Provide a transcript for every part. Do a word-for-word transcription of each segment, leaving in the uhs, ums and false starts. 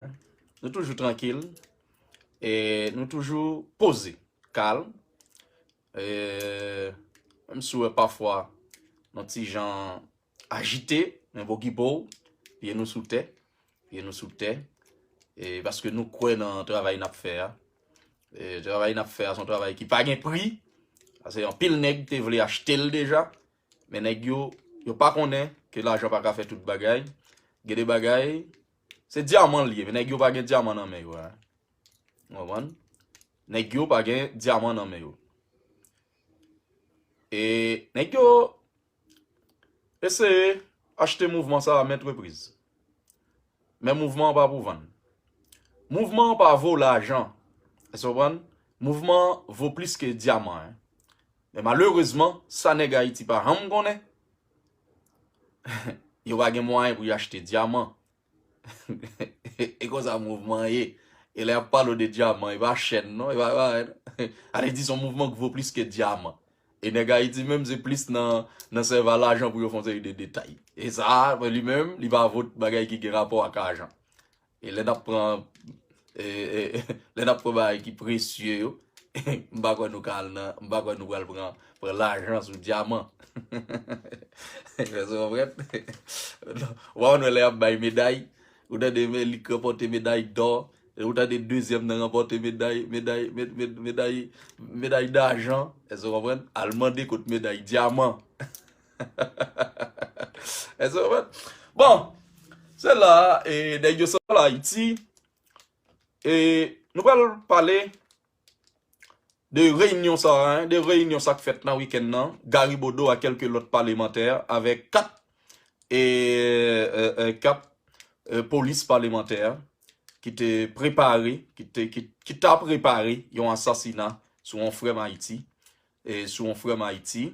Nou toujou trankil. E nou toujou poze, kalm. E menm si w wè pafwa nou ti jan ajite, men pokipo w, pye nou sou tè, pye nou sou tè. E paske nou kwè nan travay n ap fè a. E travay n ap fè a se yon travay ki pa gen pri. Paske anpil nèg te vle achte l deja. Men nèg yo, yo pa konnen ke lajan pa ka fè tout bagay. Gen de bagay, se dyaman l ye, men nèg yo pa gen dyaman nan men yo. Hein. Ou konprann? Nèg yo pa gen dyaman nan men yo. E nèg yo eseye achte mouvman sa a maintes reprises. Men mouvman an pa pou vann. Mouvman an pa vo lajan. Èske w konprann? Mouvman an vo plis ke dyaman, hein. Men malerezman, sa nèg Ayiti pa janm konnen, yo pa gen mwayen pou y achte dyaman. E konsa mouvman an ye. E lè y ap pale w de dyaman, e pa chèn non, e pa, e pa, ale di se yon mouvman ki vo plis ke dyaman. E nèg Ayiti menm, se plis nan, nan sèvi a lajan pou yo fè yon seri de detay. E sa a, li menm, li pa vo bagay ki gen rapò ak ajan. E lè n ap pran, e, e, lè n ap pran bagay ki presye yo, m pa kwè nou ka al nan, m pa kwè nou pral pran, pran lajan sou dyaman. Èske w konprann? W a wè lè y ap bay meday, ou tande men li k ranpòte meday dò, ou tande dezyèm nan ranpòte meday, meday, med- med- meday, meday dajan. Èske w konprann? Al mande kot meday dyaman. Èske w konprann? Bon, se la, e, nèg yo sot Ayiti. E nou pral pale de reyinyon sa a, hein, de reyinyon sa k fèt nan wikenn nan, Gary Bodeau ak kèlke lòt palemantè avèk kat, e, e, e, kat, e, polis palemantè ki te prepare, ki te, ki, ki ta prepare yon asasina sou yon frè m Ayiti, e, sou yon frè m Ayiti.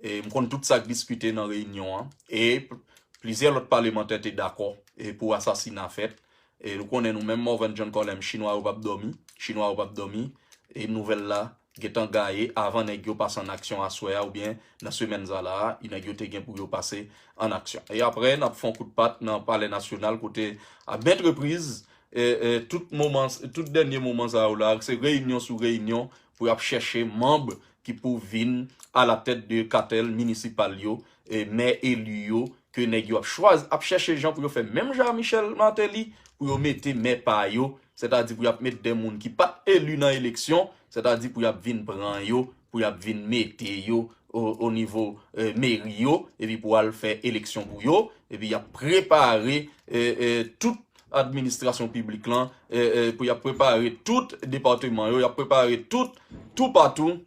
E m konn tout sa k diskite nan reyinyon an. E p- plizyè lòt palemantè te dakò, e, pou asasina fèt. E nou konnen nou menm Morvan John Colem, chinwa yo p ap dòmi, chinwa yo p ap dòmi. E nouvèl la gentan gaye avan nèg yo pase an aksyon aswè a oubyen nan semèn sa la a, nèg yo te gen pou yo pase an aksyon. E apre, n ap fè yon kout pat nan Palè Nasyonal kote, a maintes reprises, e, e, tout moman, tout dènye moman sa yo la, se reyinyon sou reyinyon pou y ap chèche manm ki pou vin alatèt de katèl minisipal yo, e, mè eli yo, ke nèg yo ap chwazi, ap chèche jan pou yo fè menm jan a Michel Martelly, pou yo mete mè pa yo, sètadi pou y ap met de moun ki pa t eli nan eleksyon, sètadi pou y ap vin pran yo, pou y ap vin mete yo o, o nivo, e, meri yo, epi pou al fè eleksyon pou yo, epi y ap prepare, e, e, tout administrasyon piblik lan, e, e, pou y ap prepare tout depatman yo, y ap prepare tout, toupatou,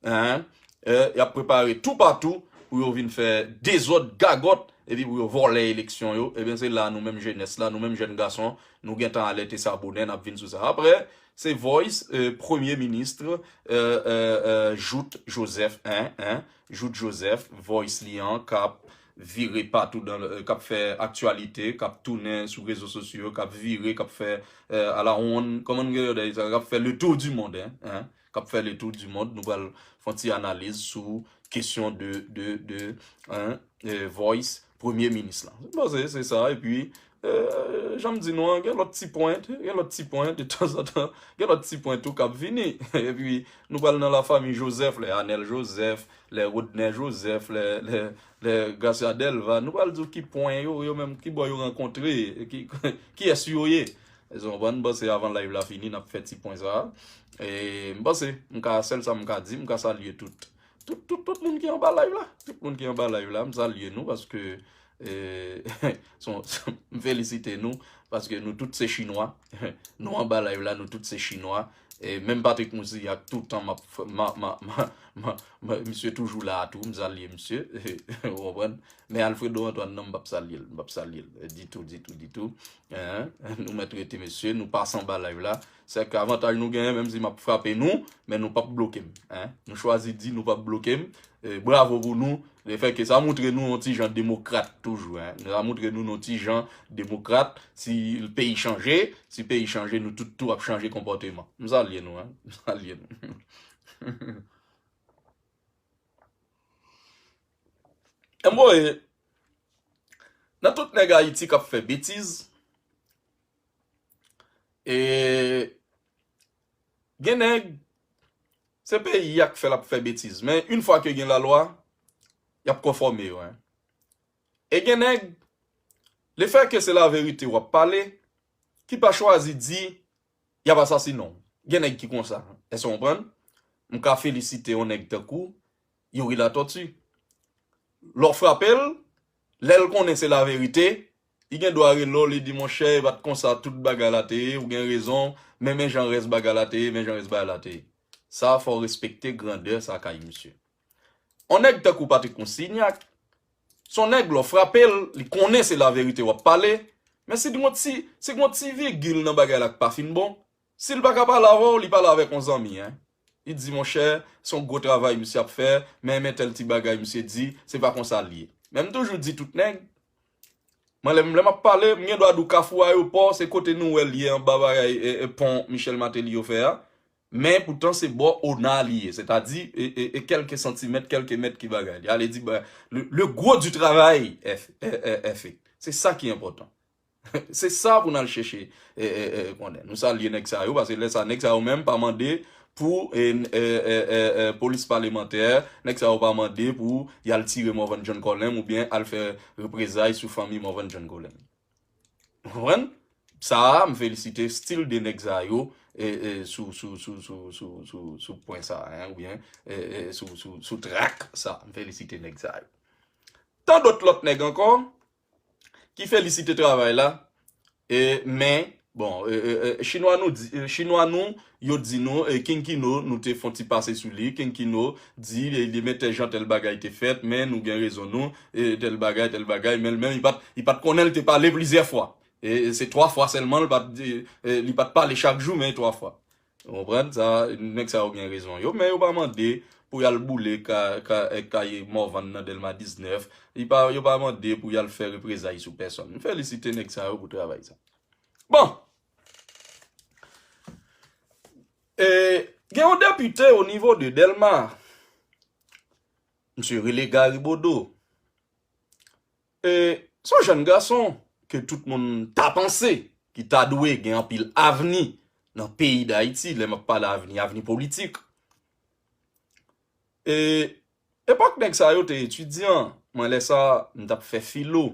hein, e, y ap prepare toupatou pou yo vin fè dezòd, gagòt, epi pou yo vòlè eleksyon yo. Ebyen, se la nou menm jenès la, nou menm jèn gason, nou gentan alète sa bonè, n ap vin sou sa. Apre, se Voice, e, premye minis, e, e, e, Jouthe Joseph, hein, hein, Jouthe Joseph, Voice li an, k ap vire patou, dan, e, k ap fè aktyalite, k ap tounen sou rezo sosyo, k ap vire, k ap fè, e, à la ronde, kòman nou gen lè sa, k ap fè le tour du monde, hein, hein, k ap fè le tour du monde. Nou pral fè yon ti analiz sou kesyon de, de, de, hein, e, Voice, premye minis la. Bon, se, se sa, epi, e, jan m di nou an, gen lòt ti pwen, gen lòt ti pwen, de tanzantan, gen lòt ti pwen tou k ap vini. Epi, nou pral nan lafanmi Joseph, lè Anel Joseph, lè Rodney Joseph, lè, lè, lè Gracia Delva, nou pral di w ki pwen yo, yo menm, ki bò yo rankontre, ki, kiyès yo ye. Èske w konprann? M panse avan live la fini, n ap fè ti pwen sa a. E, m panse, m ka, sèl sa m ka di, m ka salye tout, tout, tout, tout moun ki anba live la. Tout moun ki anba live la, m salye nou paske, e, son, m felisite nou paske nou tout se chinwa. Nou anba live la, nou tout se chinwa. E menm Patrick Moussilhac, toutan m ap f- ma, ma, ma, ma, ma, misye toujou la a tou, m salye misye. Ou konprann? Men Alfredo Antoine nan, m p ap salye l, m p ap salye l, e, ditou, ditou, ditou. Hein? Nou mèt rete, mesye, nou pase anba live la. Se ke avantaj nou genyen, menm si m ap frape nou, men nou p ap bloke m. Hein? Nou chwazi di nou p ap bloke m. E, bravo pou nou. Lefètke sa montre nou yon ti jan demokrat toujou, hein. Sa montre nou yon ti jan demokrat. Si peyi chanje, si peyi chanje, nou tout tou ap chanje konpòteman. M salye nou, hein. M salye nou. Anmwey, nan tout nèg Ayiti k ap fè betiz, E gen nèg, se peyi a k fè l ap fè betiz. Men, yon fwa ke gen lalwa, y ap konfòme yo, en. E gen nèg, lefètke se laverite w ap pale, ki pa chwazi di, y ap asasinen w. Gen nèg ki konsa. Èske w konprann? M ka felisite yon nèg tankou Youri Latortue. Lè w frape l, lè l konnen se laverite, li gen dwa rele w, li di, monchè, e pa t konsa tout bagay la te ye, ou gen rezon, men men jan rès bagay la te ye, men jan rès bagay la te ye. Sa, fò w respekte grandè sa kay misye. On nèg tankou Patrick Consignac, se on nèg lè w frape l, li konnen se laverite w ap pale, men si gon ti, si gon ti vigil nan bagay la k pa fin bon, si l pa ka pale avè w, li pale avèk on zanmi, en. Li di, monchè, se on gwo travay misye ap fè, men men tèl ti bagay misye di, se pa konsa l ye. Men m toujou di tout nèg, mwen lè m, lè m ap pale, m gen dwa di w Kafou Ayewopò, se kote nou wè l ye anba bagay, e, e, pon Michel Martelly yo fè a. Men poutan se bò Ona li ye, sètadi, e, e, e kèlke santimèt, kèlke mèt ki bagay. Li ale di, ba, le, le gros du travail est, est, est, est fait. Se sa ki enpòtan. Se sa pou n al chèche, e, e, e, konnen. Nou salye nèg sa yo, paske lè sa, nèg sa yo menm pa mande pou, e, e, e, e, e, polis palemantè, nèg sa yo pa mande pou y al tire Morvan John Colem oubyen al fè reprezay sou fanmi Morvan John Colem. Ou konprann? Sa a, m felisite stil de nèg sa yo, e, e, sou, sou, sou pwen sa a, en, oubyen, e, e, sou, sou, sou trak sa. M felisite nèg sa yo. Tan dòt lòt nèg ankò ki felisite travay la, e, men, bon, e, e, e, chinwa nou di, e, chinwa nou, yo di nou, e, King Kino, nou te fon ti pase sou li, King Kino di, e, li men tèl jan tèl bagay te fèt, men nou gen rezon nou, e, tèl bagay, tèl bagay, men, men li pa t, li pa t konnen l te pale plizyè fwa. E, e se twa fwa sèlman, li pa t di, e, li pa t pale chak jou, men twa fwa. Ou konprann? Sa, nèg sa yo gen rezon yo, men yo pa mande pou y al boule ka, ka, e, kay Morvan nan Dèlma diznèf. Li pa, yo pa mande pou y al fè reprezay sou pèsòn. M felisite nèg sa yo pou travay sa. Bon. E, gen yon depite o nivo de Dèlma, misye rele Gary Bodeau. E, se yon jèn gason ke tout moun ta panse ki ta dwe gen anpil avni nan peyi Dayiti, lè m ap pale avni, avni politik. E, epòk nèg sa yo te etidyan, mwen lè sa, m t ap fè filo.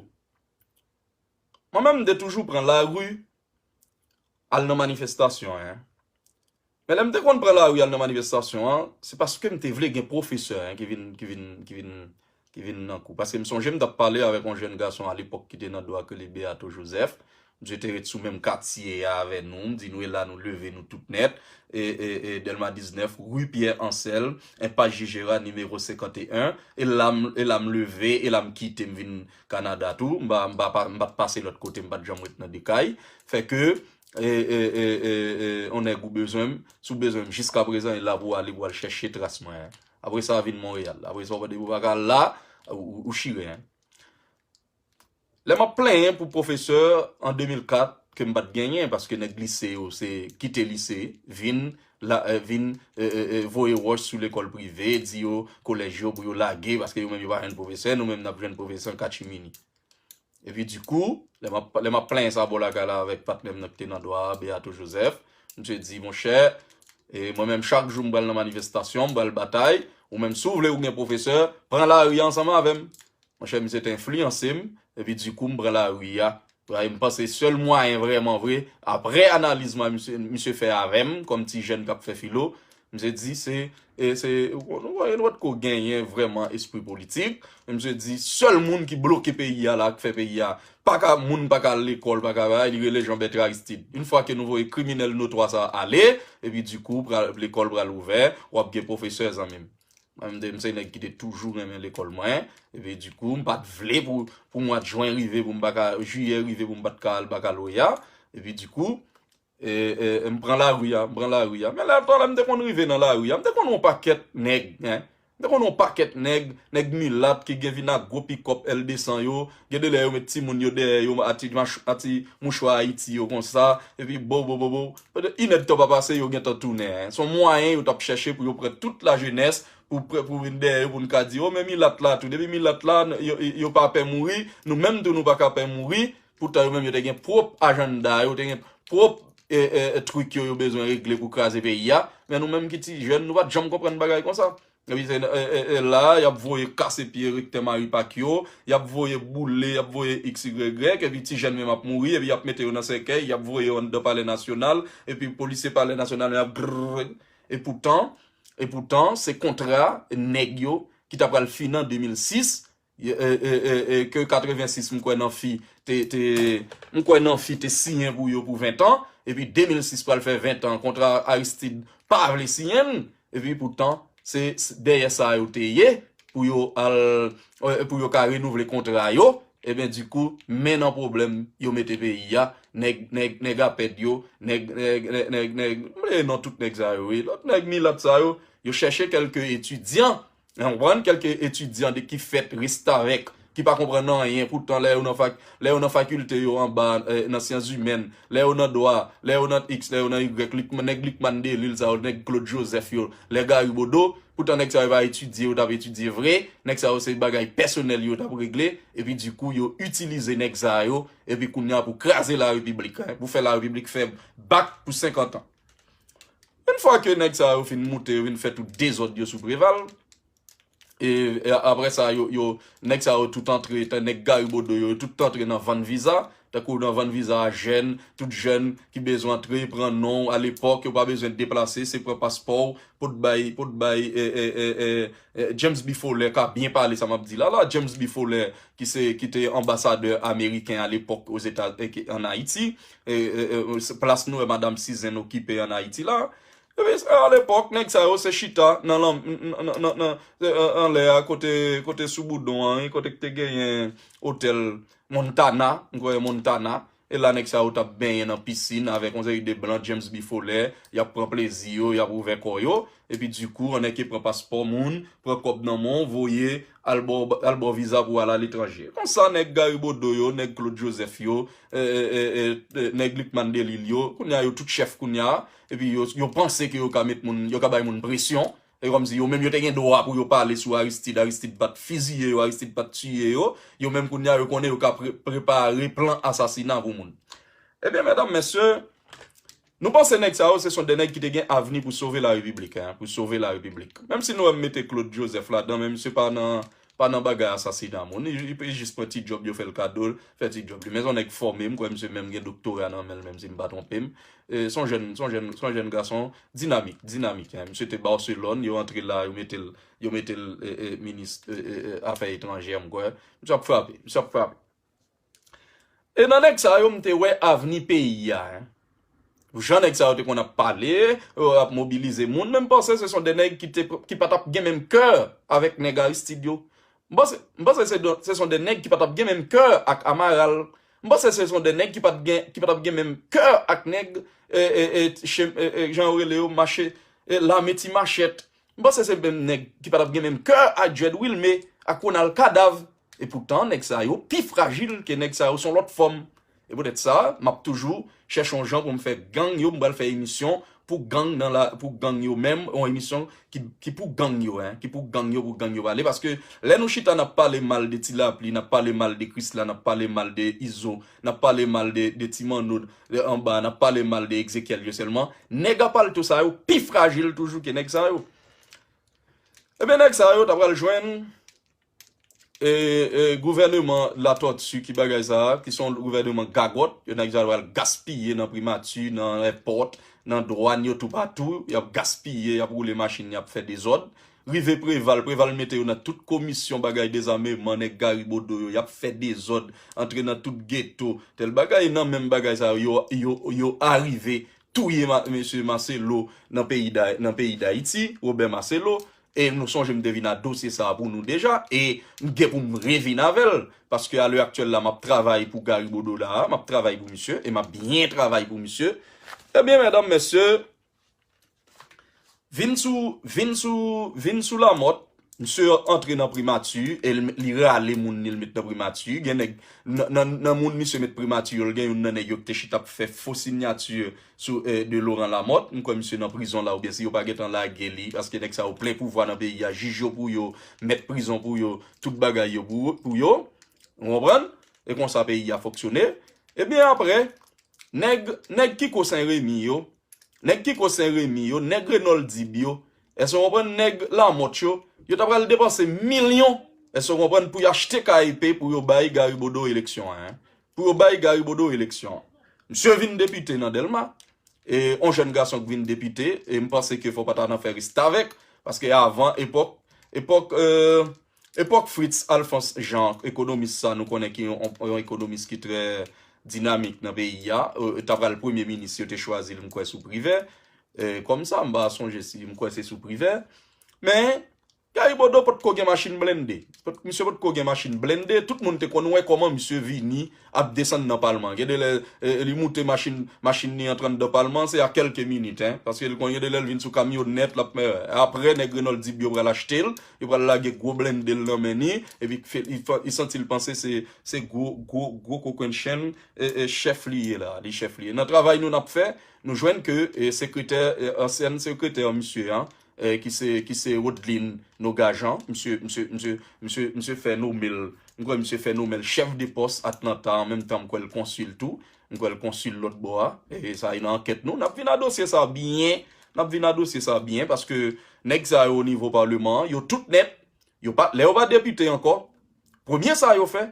Mwen menm, m te toujou pran lari al nan manifestasyon, en. Men lè m te konn pran lari al nan manifestasyon an, se paske m te vle gen pwofesè, en, ki vin, ki vin, ki vin, ki vin nan kou. Paske m sonje m t ap pale avèk yon jèn gason alepòk ki te nan dwa ki rele Beato Joseph. Misye te ret sou menm katye a avè nou. M di nou, e la nou leve nou tout nèt. E, e, e Dèlma diznèf, ri Pyè Ansèl, enpas Jijera, nimewo senkanteyen. E la m, e la m leve, e la m kite, m vin Kanada tou. M pa, m pa, pa, m pa t pase lòt kote, m pa t janm ret nan de kay. Fè ke, e, e, e, e, e, on nèg ou bezwen m, si w bezwen m jiskaprezan, e la pou w ale pou w al chèche tras mwen. Apre sa, vin Monreyal. Apre sa, w pa, depi w pa ka al la, ou, ou, ou chire, en. Lè m ap plenyen pou pwofesè an de mil kat, ke m pa t genyen, paske nèg lise yo, se kite lise, vin, la, e, vin, e, e, e, voye wòch sou lekòl prive, di yo, kolèj yo pou yo lage, paske yo menm yo pa jwenn pwofesè, nou menm n ap jwenn pwofesè an katchimini. Epi dikou, lè m ap, lè m ap plenyen sa bò lakay la avèk patnè m nan ki te nan dwa a, Beato Joseph, misye di, monchè, e mwen menm chak jou m pral nan manifestasyon, m pral batay, ou menm si w vle ou gen pwofesè, pran lari a ansanm avè m. Monchè, misye te enfliyanse m, epi dikou m pran lari a. Paske m panse sèl mwayen vrèman vre, apre analiz mwen misye, misye fè avè m, kòm ti jèn k ap fè filo, misye di se, e se, nou wè, nou pa t ko genyen vrèman espri politik, men misye di sèl moun ki bloke peyi a la, k fè peyi a, pa ka, moun pa ka al lekòl, pa ka bagay, li rele Jean Bertrand Aristide. Yon fwa ke nou voye kriminèl notwa sa a ale, epi dikou, pral, lekòl pral ouvè, w ap gen pwofesè, zanmi m. Mwen, m te, m se nèg ki te toujou renmen lekòl mwen. Epi, dikou, m pa t vle pou, pou mwa jen rive, pou m pa ka, jiyè rive, pou m pa t ka al bakaloreya. Epi, dikou, e, e, e, m pran lari a, m pran lari a. Men lè, lè m te konn rive nan lari a, m te konn wè yon pakèt nèg, en. M te konn wè yon pakèt nèg, nèg milat ki gen vin ak gwo pikòp L de san yo. Gen de lè yo met timoun yo dèyè yo, a ti mach-, a ti mouchwa Ayiti yo konsa. Epi, bo, bo, bo, bo. Inèdtan pa pase, yo gentan tounen, en. Se yon mwayen yo t ap chèche pou yo pran tout lajenès pou pre-, pou vin dèyè yo, pou n ka di, o, men milat la tou. Depi milat la, n-, yo, yo, yo pa pè mouri, nou menm tou nou pa ka pè mouri. Poutan yo menm yo te gen pwòp ajanda yo, te gen pwòp e, e, e, trik yo, yo bezwen regle pou kraze peyi a. Men nou menm ki ti jèn, nou pa t janm konprann bagay konsa. Epi se, e, e, e, la, y ap voye kase pye rektè Maripak yo, y ap voye boule, y ap voye X Y Y, epi ti jèn menm ap mouri, epi y ap mete yo nan sèkèy, y ap voye yo anndan Palè Nasyonal, epi polisye Palè Nasyonal yo ap grrrr. Epoutan, epoutan, se kontra nèg yo ki ta pral fini an de mil sis, e, e, e, e, ke katrevensis, m kwè Nanfi te, te, m kwè Nanfi te siyen pou yo pou ven tan, epi de mil sis pral fè ven tan, kontra Aristide pa vle siyen l, epi poutan, se, se dèyè sa yo te ye, pou yo al, e, pou yo ka renouvle kontra yo, ebyen, dikou, men nan pwoblèm yo mete peyi a, nèg, nèg, nèg apèd yo, nèg, nèg, nèg, nèg, nèg, m rele non tout nèg sa yo, wi, lòt nèg milat sa yo, yo chèche kèlke etidyan, w konprann, kèlke etidyan de ki fèt restavèk, ki pa konprann anyen, poutan lè yo nan fak, lè yo nan fakilte yo anba, e, nan syans imèn, lè yo nan dwa, lè yo nan X, lè yo nan Y, Lickman, nèg Lickman Delil sa yo, nèg Claude Joseph yo, lè Gary Bodeau, poutan nèg sa yo pa etidye, yo t ap etidye vre, nèg sa yo se bagay pèsonèl yo t ap regle, epi dikou yo itilize nèg sa yo, epi kounye a pou kraze larepiblik, en, pou fè larepiblik fè bak pou senkant an. Yon fwa ke nèg sa yo fin moute, yo vin fè tout dezòd yo sou Preval, e, e apre sa, yo, yo, nèg sa yo tout antre, tan nèg Gary Bodeau yo, yo tout antre nan vann viza, tankou nan vann viza a jèn, tout jèn ki bezwen antre, pran non, alepòk, yo pa bezwen deplase, se pran paspò w, pou t bay, pou t bay, e, e, e, e, e, James B. Fowler ka byen pale sa m ap di la, la, James B. Fowler, ki se, ki te anbasadè ameriken alepòk Ozeta-, e, ki, ann Ayiti, e, e, e, se plas nou wè Madam Cizenne okipe ann Ayiti la, epi, alepòk, nèg sa yo se chita nan, nan, nan, nan, nan, e, e, anlè a, kote, kote sou Boudon an, wi, kote ki te genyen otèl Montana, m kwè Montana, e la nèg sa yo t ap benyen nan pisin avèk yon seri de blan, James B. Fowler, y ap pran plezi yo, y ap ouvè kò yo, epi dikou, annèk pran paspò moun, pran kòb nan men w, voye, al ba w, al ba w viza pou w al aletranje. Konsa, nèg Gary Bodeau yo, nèg Claude Joseph yo, e, e, e, e, e, nèg Lickman Delil yo, kounye a yo tout chèf kounye a, epi yo, yo panse ke yo ka met moun, yo ka bay moun presyon, e kòmsi yo menm yo te gen dwa pou yo pale sou Aristide, Aristide pa t fiziye yo, Aristide pa t tiye yo, yo menm kounye a yo konnen yo ka pre-, prepare plan asasina pou moun. Ebyen, medam, mesye, nou panse nèg sa yo, se son de nèg ki te gen avni pou sove larepiblik, en, pou sove larepiblik. Menm si nou wè m mete Claude Joseph ladan, men misye pa nan, pa nan bagay asasina moun. Li, li, li jis pran ti djòb, yo fè l kado, l fè ti djòb li. Men se yon nèg fòme, m kwè misye menm gen doktora nan men l, menm si m pa twonpe m. E, se yon jèn, se yon jèn, se yon jèn gason dinamik, dinamik, en. Misye te Barcelone, yo antre la, yo mete l, yo mete l, e, e, minis, e, e, e, afè etranjè, m kwè. Misye ap frape, misye ap frape. E nan nèg sa yo, m te wè avni peyi a, en. Jan nèg sa yo te konn ap pale, yo ap mobilize moun, men m panse se son de nèg ki te, ki pa t ap gen menm kè avèk nèg Aristide yo. M panse, m panse se de, se son de nèg ki pa t ap gen menm kè ak Amaral. M panse se son de nèg ki pa t gen, ki pa t ap gen menm kè ak nèg, e, e, e, che-, e, e, jan yo rele yo, mache, e, lame ti machèt. M panse se menm nèg ki pa t ap gen menm kè a Djed Wilme, ak Ronald Kadav. Epoutan, nèg sa yo pi frajil ke nèg sa yo, se yon lòt fòm. E poutèt sa, m ap toujou chèche yon jan pou m fè gang yo, m pral fè emisyon pou gang nan la, pou gang yo menm, yon emisyon ki, ki pou gang yo, en, ki pou gang yo, pou gang yo pale. Paske lè nou chita, n ap pale mal de Ti Lapli, n ap pale mal de Krisla, n ap pale mal de Izo, n ap pale mal de, de Ti Manno, de Anba, n ap pale mal de Egzekyèl yo sèlman. Nèg a palto sa yo pi frajil toujou ke nèg sa yo. Ebyen, nèg sa yo ta pral jwenn, e, e, gouvèneman Latòti ki bagay sa a, ki se yon gouvèneman gagòt, yo nèg sa yo pral gaspiye nan primati, nan èpòt, nan dwàn yo toupatou, y ap gaspiye, y ap woule machin, y ap fè dezòd. Rive Preval, Preval mete yo nan tout komisyon bagay dezameman, nèg Gary Bodeau yo, y ap fè dezòd, antre nan tout geto, tèl bagay, nan menm bagay sa yo, yo, yo, yo arive touye ma-, mesye Marcelo nan peyi Da-, nan peyi Dayiti, Robert Marcelo, e nou sonje m te vin a dosye sa a pou nou deja, e m gen pou m revin avè l, paske a lè aktyèl la, m ap travay pou Gary Bodeau la, m ap travay pou misye, e m ap byen travay pou misye. Ebyen, medam, mesye, vin sou, vin sou, vin sou Lamòt, misye antre nan primati, e l, li rale moun li l met nan primati, gen nèg, nan, nan, nan moun misye met primati yo, l gen youn nan nèg yo ki te chita ap fè fo sinyati sou, e, de Laurent Lamothe. M kwè misye nan prizon la, oubyen si yo pa gentan lage li, paske nèg sa yo plen pouvwa nan peyi a, jij yo pou yo, mèt prizon pou yo, tout bagay yo pou, pou yo. Ou konprann? E konsa peyi a fonksyone. Ebyen apre, Nèg, nèg Kiko Sen Remi yo, nèg Kiko Sen Remi yo, nèg Renold Dib yo, èske w konprann, nèg Lamòt yo, yo ta pral depanse milyon, èske w konprann, pou y achte K E P pou yo bay Gary Bodeau eleksyon an, en. Pou yo bay Gary Bodeau eleksyon an. Misye vin depite nan Dèlma, e yon jèn gason k vin depite, e m panse ke fò w pa ta nan fè restavèk, paske avan epòk, epòk, euh, epòk Fritz Alphonse Jean, ekonomis sa, nou konnen ki yon, yon ekonomis ki trè dinamik nan peyi a, euh, ta pral premye minis, yo te chwazi l, m kwè, sou Privè. Euh, kòm sa, m pa sonje si m kwè se sou Privè. Men, Gary Bodeau potko gen machin blende. Pot-, misye potko gen machin blende. Tout moun te konn wè kòman misye vini ap desann nan palman. Gen de lè, eh, li moute machin, machin li antre anndan palman, se a kèlke minit, en. Paske l konn gen de lè l vin sou kamyonèt, l ap, eh, apre nèg Renold Dib yo pral achte l, yo pral lage gwo blende l nan men li, epi fe-, li fa-, li santi l panse se, se gwo, gwo, gwo kokennchenn, eh, eh, chèf li ye la, li chèf li ye. Nan travay nou n ap fè, nou jwenn ke, eh, sekretè, eh, ansyèn sekretè misye an, eh, ki se, ki se Rodlin Nogajan, misye, misye, misye, misye, misye fè nome l, m kwè misye fè nome l chèf de pòs Atlanta, an menm tan m kwè l konsil tou, m kwè l konsil lòt bò a, e sa e nan ankèt nou, n ap vin a dosye sa byen, n ap vin a dosye sa byen, paske nèg sa yo o nivo palman an, yo tout nèt, yo pa, lè yo pa depite ankò, premye sa yo fè,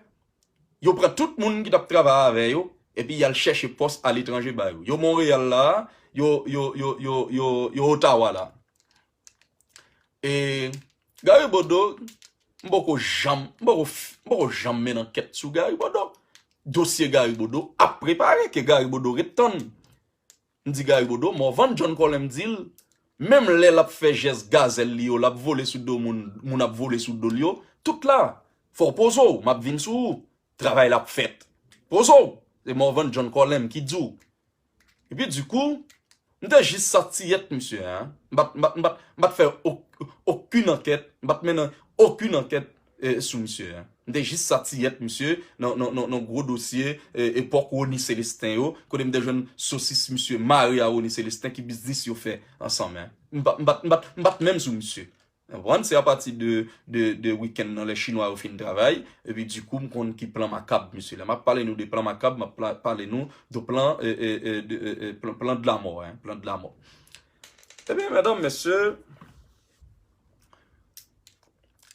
yo pran tout moun ki t ap travay avè yo, epi y al chèche pòs aletranje ba yo. Yo Monreyal la, yo, yo, yo, yo, yo, yo Otawa la. E Gary Bodeau, m poko janm, m poko, f-, m poko janm mennen ankèt sou Gary Bodeau. Dosye Gary Bodeau ap prepare, ke Gary Bodeau ret tann. M di Gary Bodeau, Morvan John Colin m di l, menm lè l ap fè jès gazèl li yo, l ap vole sou do moun, moun ap vole sou do l yo, tout la, fò w poze w, m ap vin sou ou, travay la ap fèt. Poze w, se Morvan John Colin ki di w. Epi dikou, m te jis satiyèt misye, en. M pa t, m pa t, m pa t, m pa t fè ok-, okenn ankèt, m pa t mennen okenn ankèt, eh, sou misye, en. M te jis satiyèt misye nan, nan, nan, nan gwo dosye, eh, epòk Rony Célestin yo, kote m te jwenn sosis misye mare a Rony Célestin, ki biznis yo fè ansanm, en. M pa, m pa, m pa, m pa t menm sou misye. Ou konprann? Se apati de, de, de wikenn nan, lè Chinwa yo fin travay, epi dikou, m konn ki plan makab misye. Lè m ap pale nou de plan makab, m ap pla-, pale nou de plan, eh, eh, eh, de, eh, eh, plan, plan de la mò, en, plan de la mò. Ebyen, medam, mesye,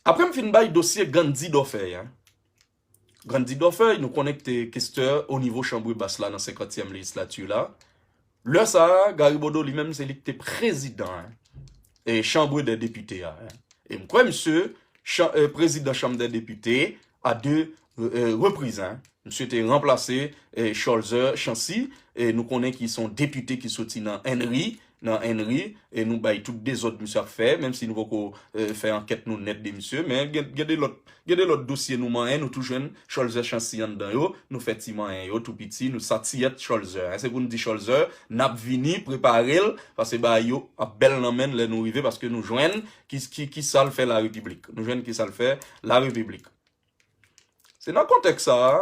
apre m fin bay dosye Gandhi Dorfeuille, en, Gandhi Dorfeuille, nou konnen ki te kestè o nivo Chanbre Basse la nan senkantyèm lejislati la. Lè sa a, Gary Bodeau li menm, se li ki te prezidan, en, e Chanbre dè Depite a, en. E m kwè misye, chan-, eh, prezidan Chanm dè Depite a de, eh, repriz, en. Misye te ranplase, eh, Cholzer Chancy, e nou konnen ki se yon depite ki soti nan Ènri, nan Ènri, e nou bay tout dezòd misye ap fè, menm si nou poko, eh, fè ankèt nou nèt de misye, men gen, gen de lòt, gen de lòt dosye nou manyen, nou tou jwenn Cholzer Chancy anndan yo, nou fè ti manyen yo tou piti, nou satiyèt Cholzer, en. Se pou n di Cholzer, n ap vini, prepare l, paske bagay yo ap bèl nan men n lè nou rive, paske nou jwenn ki, ki, ki sa l fè larepiblik. Nou jwenn ki sa l fè larepiblik. Se nan kontèks sa a,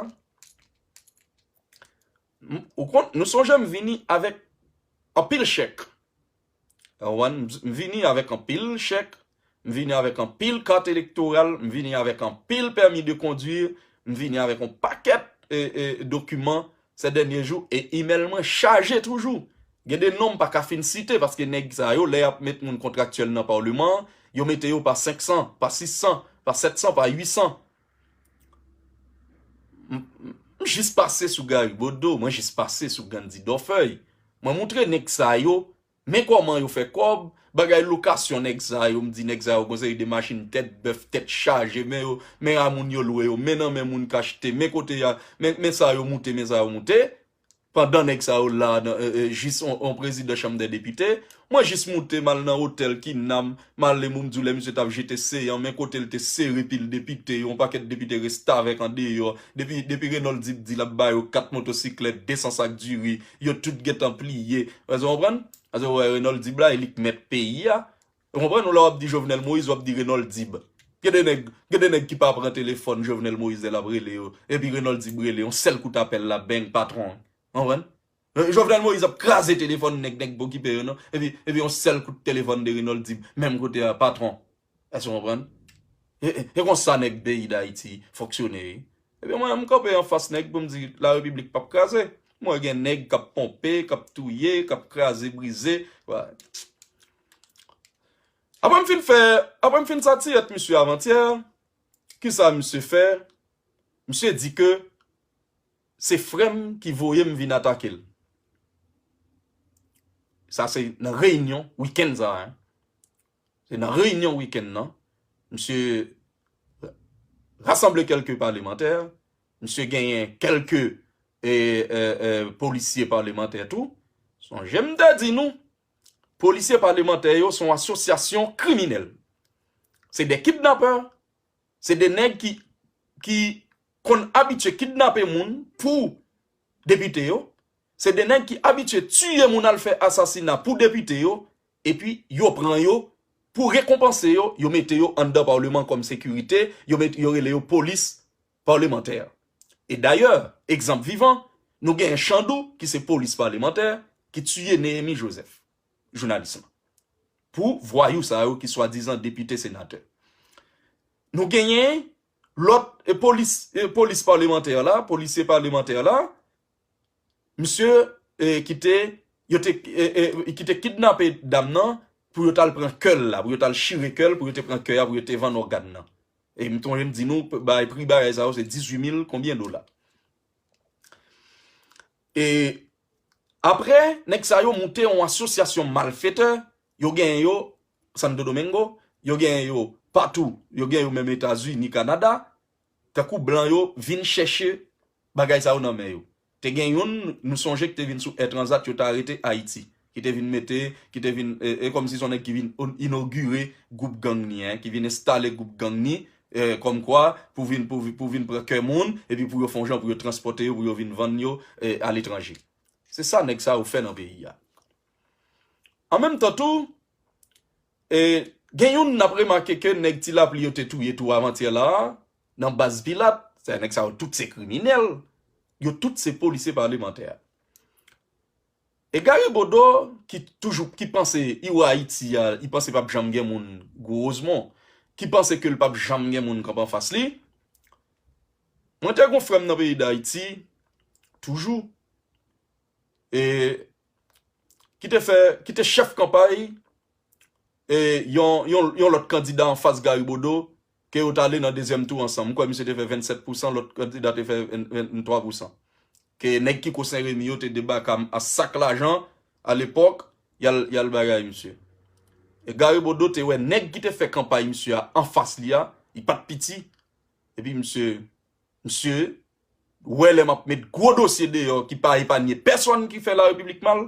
m-, ou konn, nou sonje m vini avèk anpil chèk. Ou konprann? M, m vini avèk anpil chèk, m vini avèk anpil kat elektoral, m vini avèk anpil pèmi de kondwi, m vini avèk yon pakèt, e, e, dokiman, sè dènye jou, e imèl mwen chaje toujou. Gen de non m pa ka fin site, paske nèg sa yo, lè y ap met moun kontraktyèl nan palman an, yo mete yo pa senk san, pa sis san, pa sèt san, pa uit san. M, m, m jis pase sou Gary Bodeau, mwen jis pase sou Gandhi Dorfeuille. Mwen moutre nèg sa yo, men kòman yo fè kòb, bagay lokasyon nèg sa yo, m di nèg sa yo gon seri de machin tèt bèf, tèt chaje, men yo, men a moun yo lwe yo, men nan men moun k achte, men kote y a, men, men sa yo moute, men sa yo moute. Pandan nèg sa yo la, nan, eh, eh, jis on, on prezidan chanm dè depite, mwen jis moute m al nan otèl Kinam, m ale, moun m di w lè misye t ap jete seyan, men kote l te sere pil depite yo, yon pakèt depite restavèk andeyò, depi, depi Renold Dib di l ap ba yo kat motosiklèt, de san sak diri, yo tout gentan pliye. Èske w konprann? Èske w wè Renold Dib la, e li k mèt peyi a. Ou konprann? Ou lè w ap di Jovenel Moïse, w ap di Renold Dib. Gen de nèg, gen de nèg ki pa pran telefòn Jovenel Moïse lè l ap rele yo. Epi Renold Dib rele, yon sèl kout apèl la, beng, patwon. Ou konprann? Eh, Jovenel Moïse ap kraze telefòn nèg, nèg pa okipe yo non. Epi, epi yon sèl kout telefòn de Renold Dib, menm kote a, patwon. Èske w konprann? E, e, e konsa nèg peyi Dayiti fonksyone, wi. Ebyen, mwen, m kanpe anfas nèg pou m di, larepiblik p ap kraze. M wè gen nèg k ap ponpe, k ap touye, k ap kraze, brize. Apre m fin fè, apre m fin satiyèt misye avantyè, kisa misye fè? Misye di ke se frè m ki voye m vin atake l. Sa se nan reyinyon wikenn sa a. Se nan reyinyon wikenn nan. Misye rasanble kèlke palemantè. Misye genyen kèlke e, e, e, polisye palemantè tou. Sonje m te di nou, polisye palemantè yo se yon asosyasyon kriminèl. Se de kidnapè, se de nèg ki, ki konn abitye kidnape moun pou depite yo. Se de nèg ki abitye tiye moun, al fè asasina pou depite yo. Epi yo pran yo pou rekonpanse yo, yo mete yo anndan paleman kòm sekirite, yo, met, yo rele yo polis palemantè. E dayè, egzanp vivan, nou genyen Chandou, ki se polis palemantè, ki tiye Néhémie Joseph, jounalis lan. Pou vwayou sa yo ki swadizan depite, senatè. Nou genyen lòt e polis, e polis palemantè la, polisye palemantè la, misye e, ki te, yo te, e, e, ki te kidnape dam nan pou yo t al pran kè l la, pou yo t al chire kè l, pou yo te pran kè a, pou yo te vann ògàn nan. E m sonje m di nou, bay pri bagay sa yo se dizuit mil konbyen dola. E apre, nèg sa yo moute yon asosyasyon malfetè, yo genyen yo Santo Domingo, yo genyen yo patou, yo genyen yo menm Etazini, Kanada, tankou blan yo vin chèche bagay sa yo nan men yo. Te gen youn, nou sonje ki te vin sou Air Transat, yo te arete Ayiti, ki te vin mete, ki te vin, e, e kòmsi se yon nèg ki vin on- inogire gwoup gang ni, en, ki vin enstale gwoup gang ni, e, kòmkwa pou vin, pou, pou vin pran kè moun, epi pou yo fè yon jan pou yo transpòte yo, pou yo vin vann yo e, aletranje. Se sa nèg sa yo fè nan peyi a. An menm tan tou, e, gen youn n ap remake ke nèg Ti Lapli yo te touye tou avantyè la a, nan baz Pilat, se nèg sa yo tout se kriminèl, yo tout se polisye palemantè. E Gary Bodeau, ki toujou, ki panse Iwa Ayiti a, li panse p ap janm gen moun gwo Rosemont, ki panse ke l p ap janm gen moun kanpe anfas li. Mwen te gon frè m nan peyi Dayiti, toujou, e, ki te fè, ki te chèf kanpay e, yon, yon, yon lòt kandida anfas Gary Bodeau, ke yo t ale nan dezyèm tou ansanm. M kwè misye te fè vennsèt pousan, lòt kandida te fè venntwa pousan. Ke nèg Kiko Sen Remi yo te debake a, a sak lajan, alepòk, y al, y al bagay misye. E Gary Bodeau te wè nèg ki te fè kanpay misye a anfas li a, li pa t piti. Epi misye, misye, wè lè m ap met gwo dosye deyò ki pa epanye pèsonn ki fè larepiblik mal,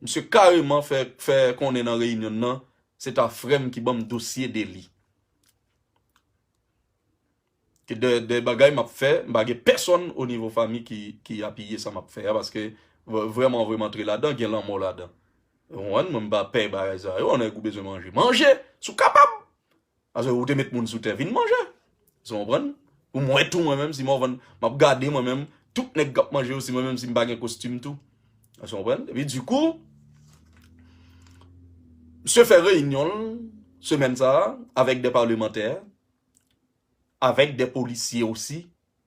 misye kareman fè, fè konnen nan reyinyon nan, se ta frè m ki ban m dosye de li. Ke de, de bagay m ap fè, m pa gen pèsonn o nivo fanmi ki, ki apiye sa m ap fè a, paske v- vrèman, vrèman antre ladan, gen lanmò ladan. Ou konprann? Mwen, m pa pè bagay sa yo, nèg ou bezwen manje, manje, si w kapab. Paske ou te met moun sou tè, vin manje. Sa w konprann? Pou m wè tou mwen menm, si Morvan, m ap gade mwen menm, tout nèg k ap manje yo, si mwen menm, si m pa gen kostim tou. Sa w konprann? Epi dikou, misye fè reyinyon l semèn sa a avèk de palemantè, avèk de polisye osi.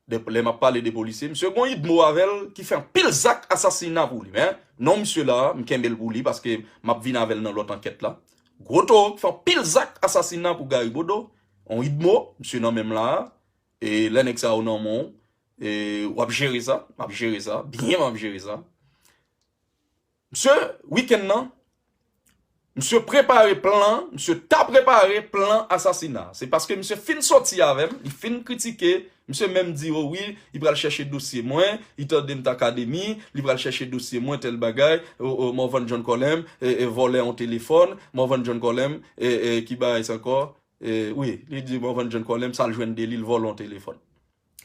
De, lè m ap pale de polisye, misye gon idmo avè l ki fè anpil zak asasina pou li. Men, non misye la, m kenbe l pou li paske m ap vin avè l nan lòt ankèt la. Gwo towo ki fè anpil zak asasina pou Gary Bodeau. On idmo, misye nan men m la. E lè nèg sa yo nan men w, e w ap jere sa, m ap jere sa, byen m ap jere sa. Misye, wikenn nan, misye prepare plan, misye ta prepare plan asasina. Se paske misye fin soti avè m, li fin kritike, misye menm di, o wi, li pral chèche dosye mwen, li tande m t akademi, li pral chèche dosye mwen, tèl bagay, o, o, Morvan John Colem, e, e, vòlè yon telefòn, Morvan John Colem, e, e, ki bagay sa ankò? E, wi, li di Morvan John Colem, sa l jwenn de li, l vòlè yon telefòn.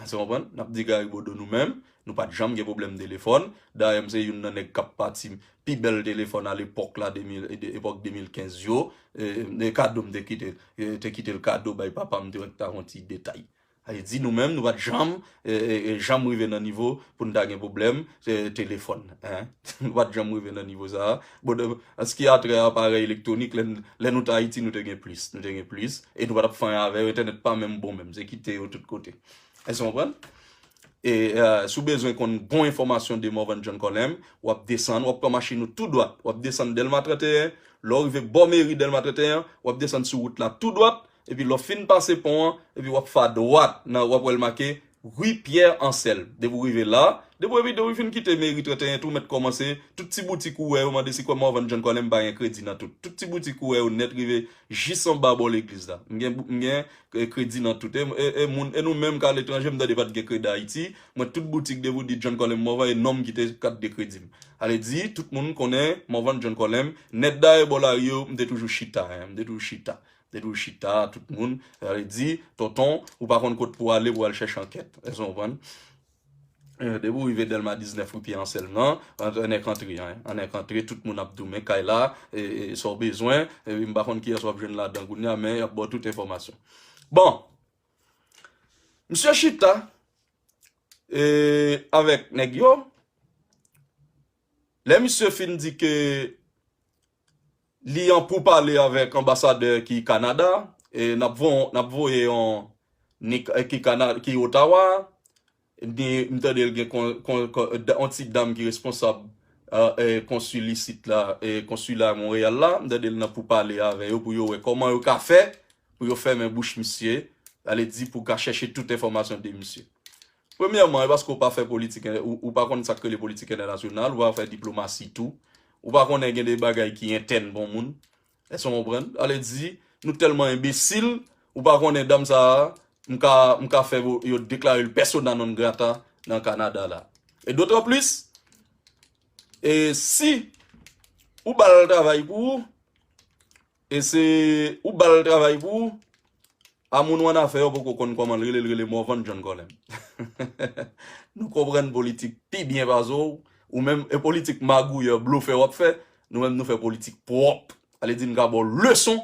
Èske w konprann? N ap di Gary Bodeau nou menm, nou pa t janm gen pwoblèm telefòn. Dayè, m se youn nan nèg k ap pati pi bèl telefòn alepòk la, de mil, de, epòk de mil kenz yo. E, e kado m te kite, e, te kite l kado bay papa m, te wè k ta yon ti detay. Sa vle di nou menm, nou pa t janm, e, e, e, janm rive nan nivo pou n ta gen pwoblèm, e, telefòn, en. Nou pa t janm rive nan nivo sa a. Bon, de, an ce qui a trait a aparèy elektwonik, lè n, lè nou t Ayiti, nou te gen plis, nou te gen plis. E nou pa t ap fè anyen avè yo, entènèt pa menm bon menm, se kite yo tout kote. Èske w konprann? E, e, si w bezwen konn bon enfòmasyon de Morvan John Colem, w ap desann, w ap pran machin ou tou dwat, w ap desann Dèlma trannteyen, lè w rive bò meri Dèlma trannteyen, w ap desann sou wout la tou dwat, epi lè w fin pase pon an, epi w ap fè dwat, nan, w ap wè l make Ri Pyè Ansèl. Depi w rive la, depi w, epi depi w fin kite meri trannteyen tou, mèt kòmanse, tout ti boutik ou wè yo, mande si kwè Morvan John Colem pa gen kredi nan tout. Tout ti boutik ou wè yo nèt rive jis anba bò legliz la. M gen, m gen e, kredi nan tout. E, e, e moun, e nou menm k aletranje, m tande pa t gen kredi Ayiti. Mwen, tout boutik depi w di John Colem Morvan, e non m ki te kat de kredi m. Ale di, tout moun konnen Morvan John Colem. Nèt dayè bò lari yo, m te toujou chita, en, m te toujou chita. M te toujou chita, tout moun. Ale di, tonton, ou pa konn kot pou ale, pou al chèche ankèt. Èske w konprann? E, depi w rive Dèlma diznèf, Ri Pyè Ansèl nan, an, annèk antre, en. Annèk antre, tout moun ap di w, men kay la, e, e, sa w bezwen, e, m pa konn kiyès w ap jwenn ladan kounye a, men y ap ba w tout enfòmasyon. Bon, misye chita, e, avèk nèg yo, lè misye fin di ke li an poupale avèk anbasadè ki Kanada, e n ap vo-, n ap voye yon, ni, e, ki Kana-, ki Ottawa, ni, m tande l gen kon, kon, kon, da-, yon ti dam ki responsab, e, e, konsil isit la, e, konsila Monreyal la, m tande l nan poupale avè yo pou yo wè kòman yo ka fè pou yo fèmen bouch misye, ale di pou ka chèche tout enfòmasyon de misye. Premyèman, e paske w pa fè politik, ou, ou pa konn sa k rele politik entènasyonal, ou pa fè diplomasi tou. Ou pa konnen gen de bagay ki entèn pou moun. Èske w konprann? Ale di, nou tèlman enbesil, ou pa konnen dam sa a, m ka, m ka fè yo, yo deklare l persona non grata nan Kanada la. E d'autant plus, e si ou ba l travay pou ou, e se ou ba l travay pou ou, a moun w annafè yo poko konn kòman l rele, l rele Morvan John Colem. Nou konprann politik pi byen pase w, ou menm, e politik magouyè, blofè w ap fè, nou menm nou fè politik pwòp. Ale di n ka ba w leson,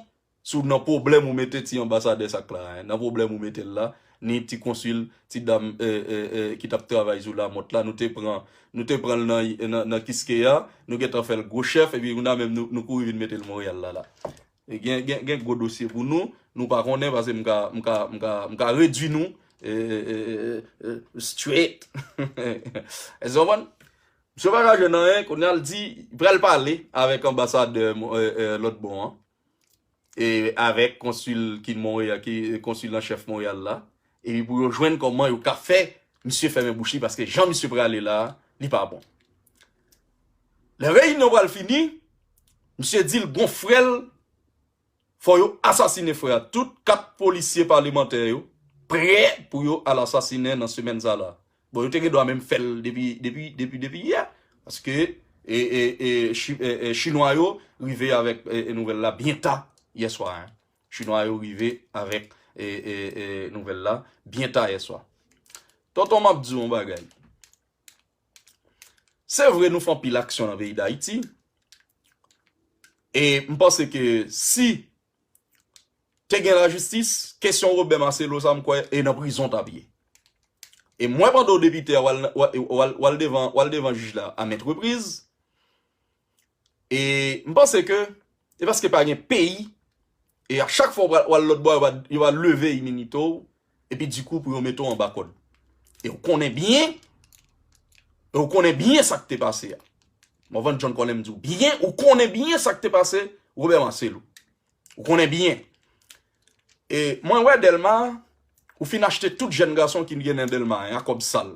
si w nan pwoblèm ou mete ti anbasadè sa k la, en, nan pwoblèm ou mete l la, ni ti konsil, ti dam, e, e, e, ki t ap travay sou Lamòt la, nou te pran, nou te pran l nan, nan, nan Kiskeya, nou gentan fè l gwo chèf, epi kounye a menm nou, nou kouri vin mete l Monreyal la, la. E gen, gen, gen gwo dosye pou nou, nou pa konnen, paske m ka, m ka, m ka, m ka redui nou, e, e, e, e, e, straight. Èske w konprann? Misye pa ka jwenn anyen, kounye a l di, li pral pale avèk anbasadè, e, e, lòt bò an, e avèk konsil ki Monreyal, ki konsil an chèf Monreyal la, epi pou yo jwenn kòman yo ka fè misye fèmen bouch li, paske jan misye prale la, li pa bon. Lè reyinyon pral fini, misye di l gon frè l, fò yo asasinen frè a. Tout kat polisye palemantè yo prè pou yo al asasinen nan semèn sa la. Bon, yo te gen dwa menm fè l depi, depi, depi, depi yè. Paske, e, e, e, chi-, e, e, Chinwa yo rive avèk, e, e, nouvèl la byen ta yè swa, en. Chinwa yo rive avèk, e, e, e, nouvèl la byen ta yè swa. Tonton, m ap di w yon bagay. Se vre, nou fè anpil aksyon nan peyi Dayiti. E m panse ke si te gen lajistis, kesyon Robert Marcelo sa, m kwè, e nan prizon t ap ye. E mwen, pandan w depite a, w al, w al, w al, w al devan, w al devan jij la a mèt repriz. E m panse ke e paske pa gen peyi, e a chak fwa w al, w al lòt bò, yo va, yo va leve iminite w, epi dikou pou yo mete w anba kòd. E w konnen byen, e w konnen byen sa k te pase a. Morvan John Colem di w byen, ou konnen byen sa k te pase Robert Marcelo. Ou konnen byen. E mwen wè Dèlma, ou fin achte tout jèn gason ki gen nan Dèlma, en, a kòb sal.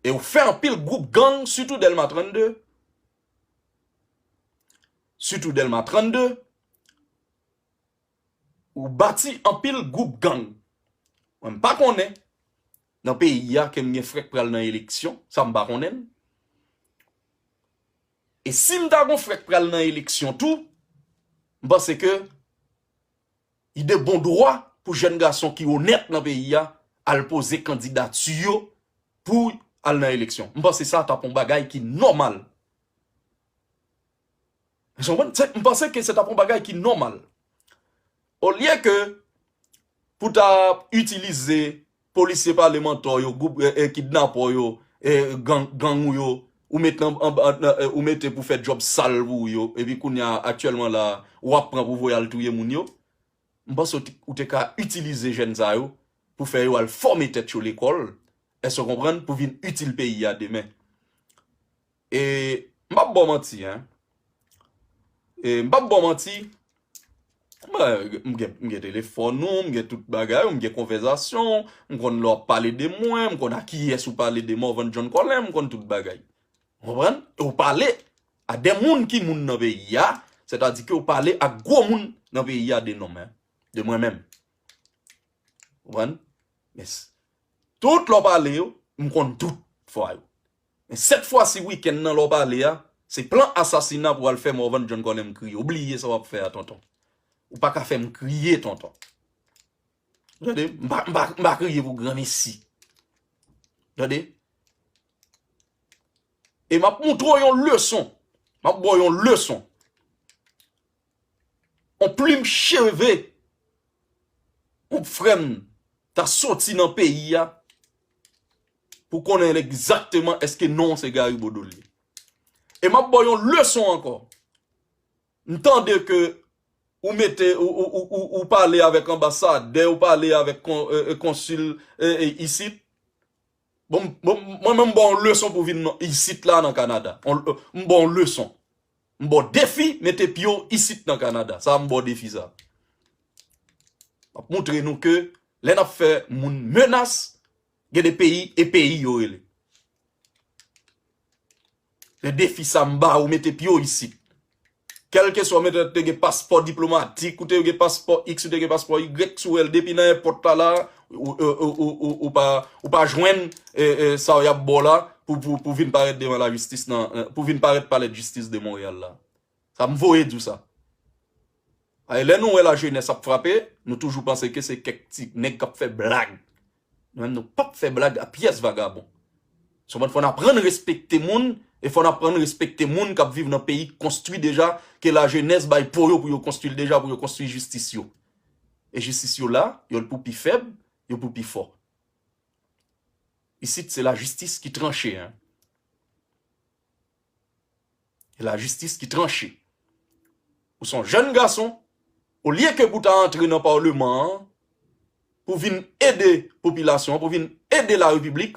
E ou fè anpil gwoup gang, sitou Dèlma trannde. Sitou Dèlma trannde. Ou bati anpil gwoup gang. Mwen, m pa konnen nan peyi a ke m gen frè k pral nan eleksyon, sa m pa konnen l. E si m ta gon frè k pral nan eleksyon tou, m panse ke li de bon dwa pou jèn gason ki onèt nan peyi a al poze kandidati yo pou al nan eleksyon. M panse sa t ap yon bagay ki nòmal. Èske w konprann? Se, m panse ke se t ap yon bagay ki nòmal. Olye ke pou ta itilize polisye palemantè yo, gwoup, e, e, kidnapè yo, e, gang, gang ou yo, ou met nan, an, an, nan, e, ou mete pou fè djòb sal pou ou yo, epi kounye a, aktyèlman la, w ap pran pou voye al touye moun yo. M panse w te, ou te ka itilize jèn sa yo pou fè yo al fòme tèt yo lekòl, Èske w konprann? Pou vin itil peyi a demen. E m p ap ba w manti, en. E m p ap ba w manti. Mwen, m gen, m gen telefòn ou, m gen tout bagay ou, m gen konvèsasyon ou, m konn lè w ap pale de mwen, m konn a kiyès ou pale de Morvan John Colem, m konn tout bagay. Ou konprann? E w pale a de moun ki moun nan peyi a, sètadi ke w pale ak gwo moun nan peyi a de non m, en, de mwen menm. Ou konprann? Men s-, tout lè w pale yo, m konn tout fwa yo. Men sèt fwa si wikenn nan lè w pale a, se plan asasina pou w al fè Morvan John Colem kriye. Ou bliye sa w ap fè a, tonton. Ou pa ka fè m kriye, tonton. Tande, m pa, m pa, m pa kriye pou granmesi. Tande? E m ap montre w yon leson. M ap ba w yon leson. On plim cheve, on frè m ta soti nan peyi a pou konnen egzakteman èske non se Gary Bodeau li ye. E m ap ba w yon leson ankò. M tande ke ou mete, ou, ou, ou, ou, ou pale avèk anbasadè, ou pale avèk kon-, e, e, konsil, e, e, isit. Bon, bon, mwen menm m ba w leson pou vin nan, isit la nan Kanada. On, m ba w leson. M ba w defi, mete pye w isit nan Kanada. Sa a m ba w defi sa. M ap montre nou ke lè n ap fè moun menas, gen de peyi, e peyi yo rele. Se defi sa m ba ou, mete pye w isit. Kèlkeswa, ou te gen paspò diplomatik, ou te gen paspò X, ou te gen paspò Y, si w wè l depi nan èpòt la la, ou, ou, ou, ou, ou, ou pa, ou pa jwenn, e, e, sa y ap ba w la pou, pou, pou vin parèt devan lajistis nan, pou vin parèt palè jistis de Monreyal la. Sa m voye di w sa. Ay, lè nou wè lajenès ap frape, nou toujou panse ke se kèk ti nèg k ap fè blag. Nou menm, nou p ap fè blag a pyès vagabon. Sèlman fò n aprann respekte moun, e fò n aprann respekte moun k ap viv nan peyi k konstwi deja, ke lajenès bay po yo pou yo konstwi l deja, pou yo konstwi jistis yo. E jistis yo la, yo pou pi fèb, yo pou pi fò. Isit, se lajistis ki tranche, en. E lajistis ki tranche. Ou se yon jèn gason, olye ke pou ta antre nan palman an, pou vin ede popilasyon an, pou vin ede larepiblik,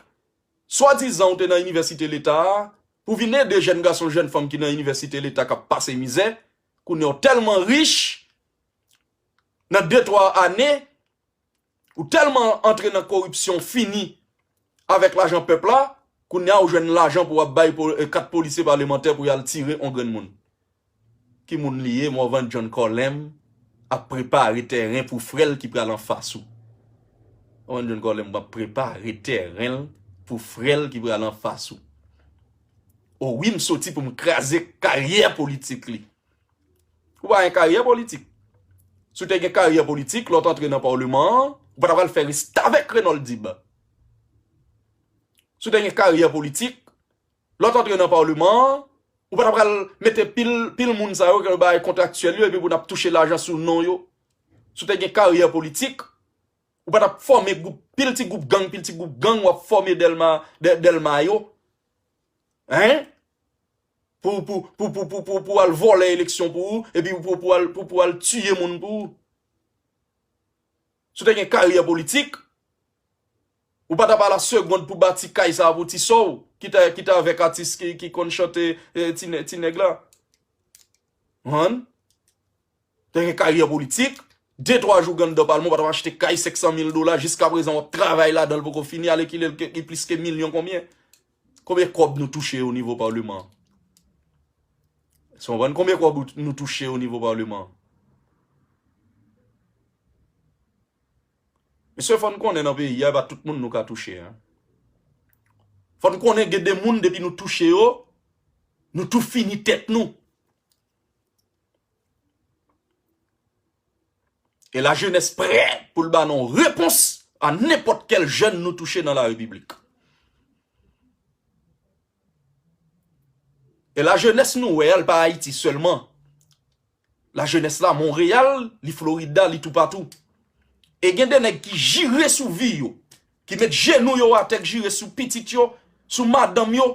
swadizan ou te nan inivèsite leta a, pou vin ede jèn gason, jèn fanm ki nan inivèsite leta k ap pase mizè, kounye a w tèlman rich, nan de twa ane, ou tèlman antre nan koripsyon fini avèk lajan pèp la, kounye a ou jwenn lajan pou w ap bay po-, e, kat polisye palemantè pou y al tire on grenn moun. Ki moun li ye? Morvan John Colem ap prepare tèren pou frè l ki pral anfas ou. Morvan John Colem ap prepare tèren l pou frè l ki pral anfas ou. O wi, m soti pou m kraze karyè politik li. Ou pa gen karyè politik. Si w te gen karyè politik, lè w t antre nan palman an, ou pa ta pral fè restavèk Renold Dib. Si w te gen karyè politik, lè w t antre nan palman an, ou pa ta pral mete pil, pil moun sa yo, ke yo bay kontraktyèl yo, epi pou n ap touche lajan sou non yo. Si w te gen karyè politik, ou pa t ap fòme gwoup, pil ti gwoup gang, pil ti gwoup gang w ap fòme Dèlma, Dè-, Dèlma yo. Hein? Pou, pou, pou al vòlè eleksyon pou ou, epi pou, pou al, pou, pou al tiye moun pou ou. Si w te gen karyè politik, ou pa t ap a la segond pou bati kay sa a pou ti sè w, ki te, ki te avèk atis ki, ki konn chante, e, ti nè-, ti nèg la. Konprann? Te gen karyè politik, de twa jou anndan palman, w pa t ap achte kay senk san mil dola, jiskaprezan w ap travay ladan l poko fini, alèkile l ke, li plis ke milyon konbyen? Konbyen kòb nou touche o nivo palman an? Èske w konprann? Konbyen kòb nou touche o nivo palman an? Mesye, fò n konnen nan peyi a, e pa tout moun nou ka touche, en. Fò n konnen gen de moun, depi nou touche yo, nou tou fini tèt nou. E lajenès prè pou l ba nou repons a nenpòt kèl jèn nou touche nan larepiblik. E lajenès nou wè a, l pa Ayiti sèlman. Lajenès la, Monreyal, li Florida, li toupatou. E gen de nèg ki jire sou vi yo, ki met jenou yo atè, k jire sou pitit yo, sou madanm yo.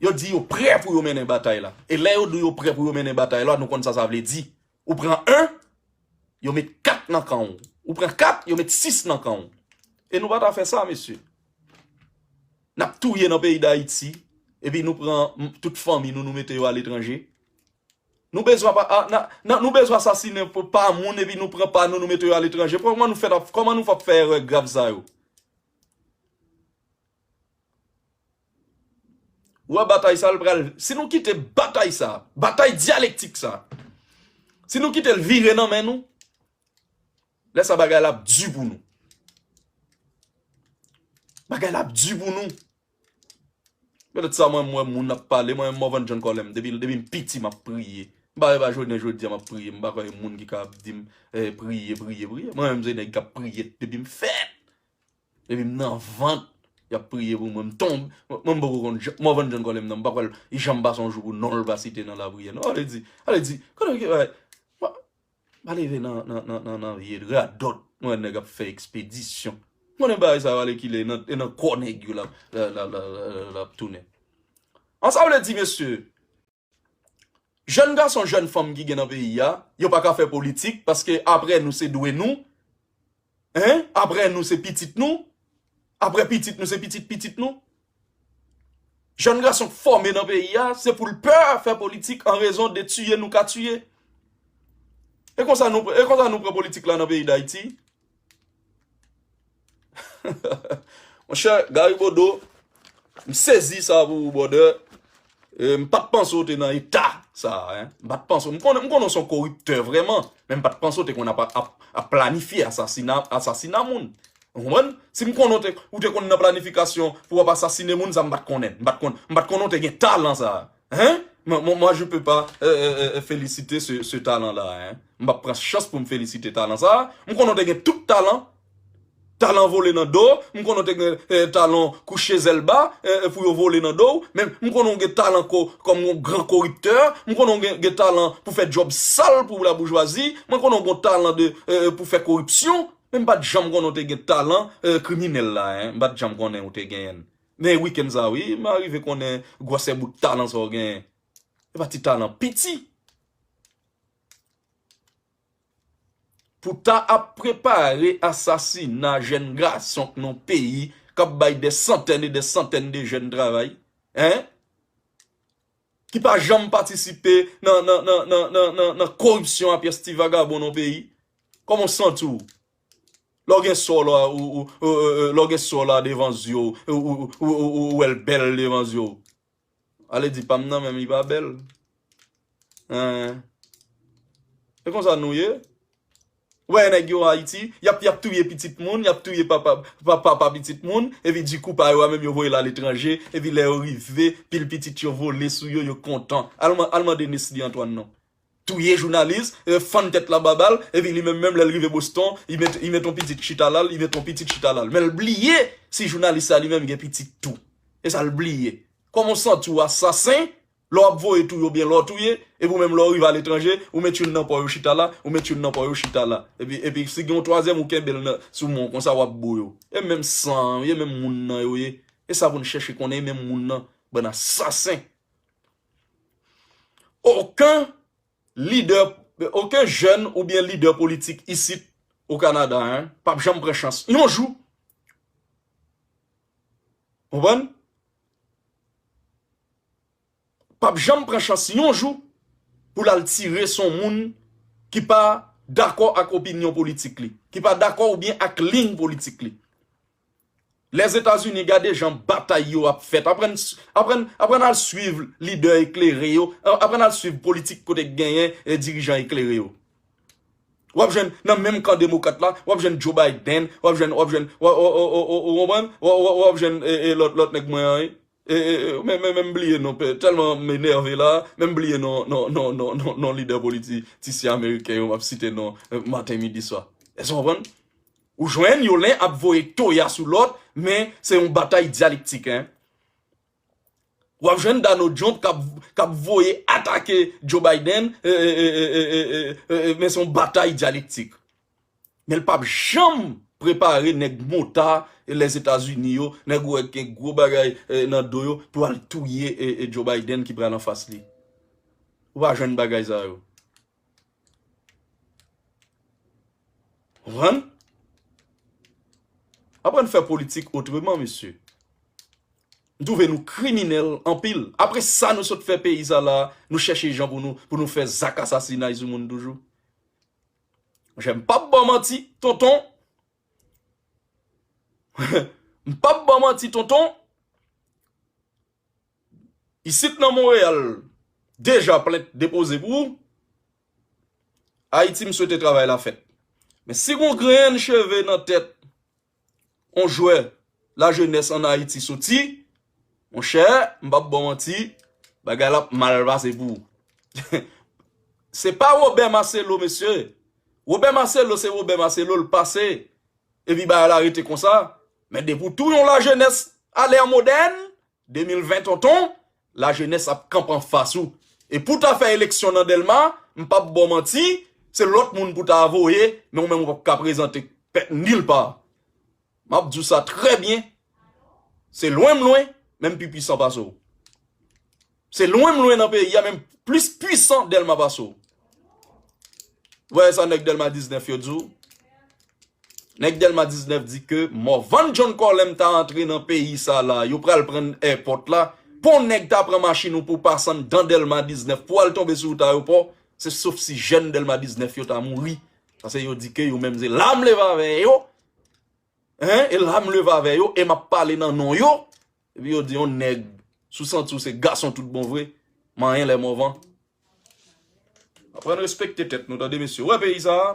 Yo di yo prè pou yo mennen batay la. E lè yo di yo prè pou yo mennen batay la, nou konn sa sa vle di. Ou pran en, yo met kat nan kan w. Ou pran kat, yo met sis nan kan w. E nou pa ta fè sa, mesye. N ap touye nan peyi Dayiti, epi nou pran m- tout fanmi nou, nou mete yo aletranje. Nou bezwen pa, a, na, na, nou bezwen asasinen p- pa moun, epi nou pran pa nou, nou mete yo aletranje. Kòman nou fè, kòman nou fè erè grav sa yo? Ou wè batay sa, l pral, si nou kite batay sa, batay dyalektik sa, si nou kite l vire nan men nou, lè sa bagay la ap di pou nou. Bagay la ap di pou nou. Petèt sa, mwen, mwen, moun ap pale, mwen, Morvan John Colem, depi, depi m piti, m ap priye. M pa wè pa jounen jodi a, m ap priye. M pa kwè moun ki ka ap di m, eh, priye, priye, priye. Mwen menm, se nèg k ap priye depi m fèt. Depi m nan vant, y ap priye pou mwen. M tonbe, mwen, m poko konn Jean- Morvan John Colem nan. M pa kwè l janm pase yon jou pou non l pa site nan lapriyè. Non, ale di, ale di, konnen ki, eh, pa leve nan, nan, nan, nan, nan vye radòt. Mwen, nèg ap fè ekspedisyon. M konnen bagay sa yo, alekile, e nan, e nan kò nèg yo l ap, l ap, l ap, l ap, l ap tounen. An sa vle di, mesye, jèn gason, jèn fanm ki gen nan peyi a, yo pa ka fè politik, paske apre nou, se dwe nou. Hein? Apre nou, se pitit nou. Apre pitit nou, se pitit pitit nou. Jèn gason k fòme nan peyi a, se pou l pè fè politik an rezon de tiye nou ka tiye. E konsa nou, e konsa nou pran politik la nan peyi Dayiti. Monchè, Gary Bodeau, m sezi sa pou ou, brother. E, m pa t panse w te nan eta sa a, hein. M pa t panse, m konnen, m konnen w se yon koriptè vrèman, men m pa t panse w te konn ap, ap, ap planifye asasina, asasina moun. Ou konprann? Si m konnen w te, ou te konn nan planifikasyon pou w ap asasine moun, sa m pa t konnen. M pa t konn, m pa t konnen w te gen talan sa a. Hein? Moi, moi, moi, je peux pas, euh, euh, euh, féliciter ce, ce talent-là, hein. M p ap pran chans pou m felisite talan sa a. M konnen w te gen tout talan. Talan vole nan do, m konnen w te gen, eh, talan kouche zèl ba, eh, eh, pou yo vole nan do w. Men m konnen w gen talan ko, kòm yon gran koriptè. M konnen w gen, gen talan pou fè djòb sal pou laboujwazi. Mwen konnen w gen talan de, eh, eh, pou fè koripsyon. Men m pa t janm konnen w te gen talan, eh, kriminèl la, hein. M pa t janm konnen w te genyen l. Men wikenn sa, wi, m arive konnen gwosè bout talan sa w genyen. E pa ti talan piti. Pou ta ap prepare asasina jèn gason k nan peyi k ap bay des centaines et des centaines de jeunes travay, hein? Ki pa janm patisipe nan, nan, nan, nan, nan, nan, nan koripsyon a pyès ti vagabon nan peyi. Kòman w santi w? Lè w gen sè w la, ou, ou, ou, ou, ou, lè w gen sè w la devan zye w, ou, ou, ou, ou, ou wè l bèl devan zye w. Ale di pa m nan menm, li pa bèl. Hein. E konsa nou ye. Ou wè nèg yo Ayiti, y ap, y ap touye pitit moun, y ap touye papa, papa, papa pitit moun, epi dikou pa yo a menm yo voye l aletranje, epi lè yo rive, pil pitit yo vole sou yo, yo kontan. Al, al mande Nesly Antoine non. Touye jounalis, eh, fann tèt la ba bal, epi li menm menm lè l rive Boston, li met, li met yon pitit chita la, li met yon pitit chita la. Men l bliye si jounalis sa li menm gen pitit tou. E sa l bliye. Kòman w santi w asasen, lè w ap voye touye oubyen lè w touye, epi w menm lè w rive aletranje, ou met youn nan pa w yo chita la, ou met youn nan pa w yo chita la. Epi, epi si gen yon twazyèm ou kenbe l nan, sou men w konsa w ap bo yo. E menm san, e menm moun nan yo ye. E sa pou n chèche konnen, e menm moun nan, bann asasen. Okenn lidè, okenn jèn oubyen lidè politik isit o Kanada, hein, p ap janm pran chans yon jou. Konprann? P ap janm pran chans yon jou pou l al tire sou yon moun ki pa dakò ak opinyon politik li, ki pa dakò oubyen ak liy politik li. Lèzetazini, gade jan batay yo ap fèt. Aprann, aprann, aprann al swiv lidè eklere yo. Aprann al swiv politik kote k genyen, eh, dirijan eklere yo. W ap jwenn nan menm kan demokrat la, w ap jwenn Joe Biden, w ap jwenn, w ap jwenn, w, w, w, w, w, w, w, w ap jwenn, eh, eh, lòt, lòt nèg mwen an, wi. E, e, e, men, men, men m bliye non, tèlman m enève la, men m bliye non, non, non, non, non, non lidè politisyen ameriken yo, m ap site non, eh, maten, midi, swa. Èske w konprann? Ou jwenn yo len ap voye toya sou lòt, men se yon batay dyalektik, hein. W ap jwenn Donald Trump k ap, k ap voye atake Joe Biden, eh, eh, eh, men se yon batay dyalektik. Men l p ap janm prepare nèg mota Lèzetazini yo, nèg ou wè k gen gwo bagay, eh, nan do yo, pou al touye, eh, eh, Joe Biden ki pral anfas li. Ou pa jwenn bagay sa yo. Konprann? Aprann fè politik otreman, mesye. M twouve nou kriminèl anpil. Apre sa nou sot fè peyi sa la, nou chèche jan pou nou, pou nou fè zak asasinay sou moun toujou. Monchè, m p ap ba w manti, tonton. M p ap ba w manti, tonton. Isit nan Monreyal, deja plent depoze pou ou. Ayiti, m swete travay la fèt. Men si gon grenn cheve nan tèt yon jwè lajenès ann Ayiti soti, monchè, m p ap ba w manti, bagay la ap mal pase pou ou. Se pa Robert Marcelo, mesye. Robert Marcelo, se Robert Marcelo, l pase. Epi bagay la rete konsa. Men depi w tou yon lajenès alè modèn, de mil ven, tonton, lajenès ap kanpe anfas ou. E pou ta fè eleksyon nan Dèlma, m p ap ba w manti, se lòt moun pou ta voye, men ou menm ou p ap ka prezante pèt nil pa. M ap di w sa trè byen. Se lwen m lwen, men m pi pwisan pase w. Se lwen m lwen nan peyi a, men m plis pwisan Dèlma pase w. Ou wè sa nèg Dèlma diznèf yo di w? Nèg Dèlma diznèf di ke Morvan John Colem ta antre nan peyi sa la, yo pral pran èpòt la. Pou yon nèg ta pran machin ou pou pase anndan Dèlma diznèf, pou al tonbe sou wout ayewopò, se sof si jèn Dèlma diznèf yo ta mouri. Paske yo di ke yo menm se la m leve avè yo. Hein? E la m leve avè yo, e m ap pale nan non yo. Epi yo di yon nèg, si w santi w se gason tout bon vre, manyen lè Morvan. Aprann respekte tèt nou, tande mesye. Ou wè peyi sa a?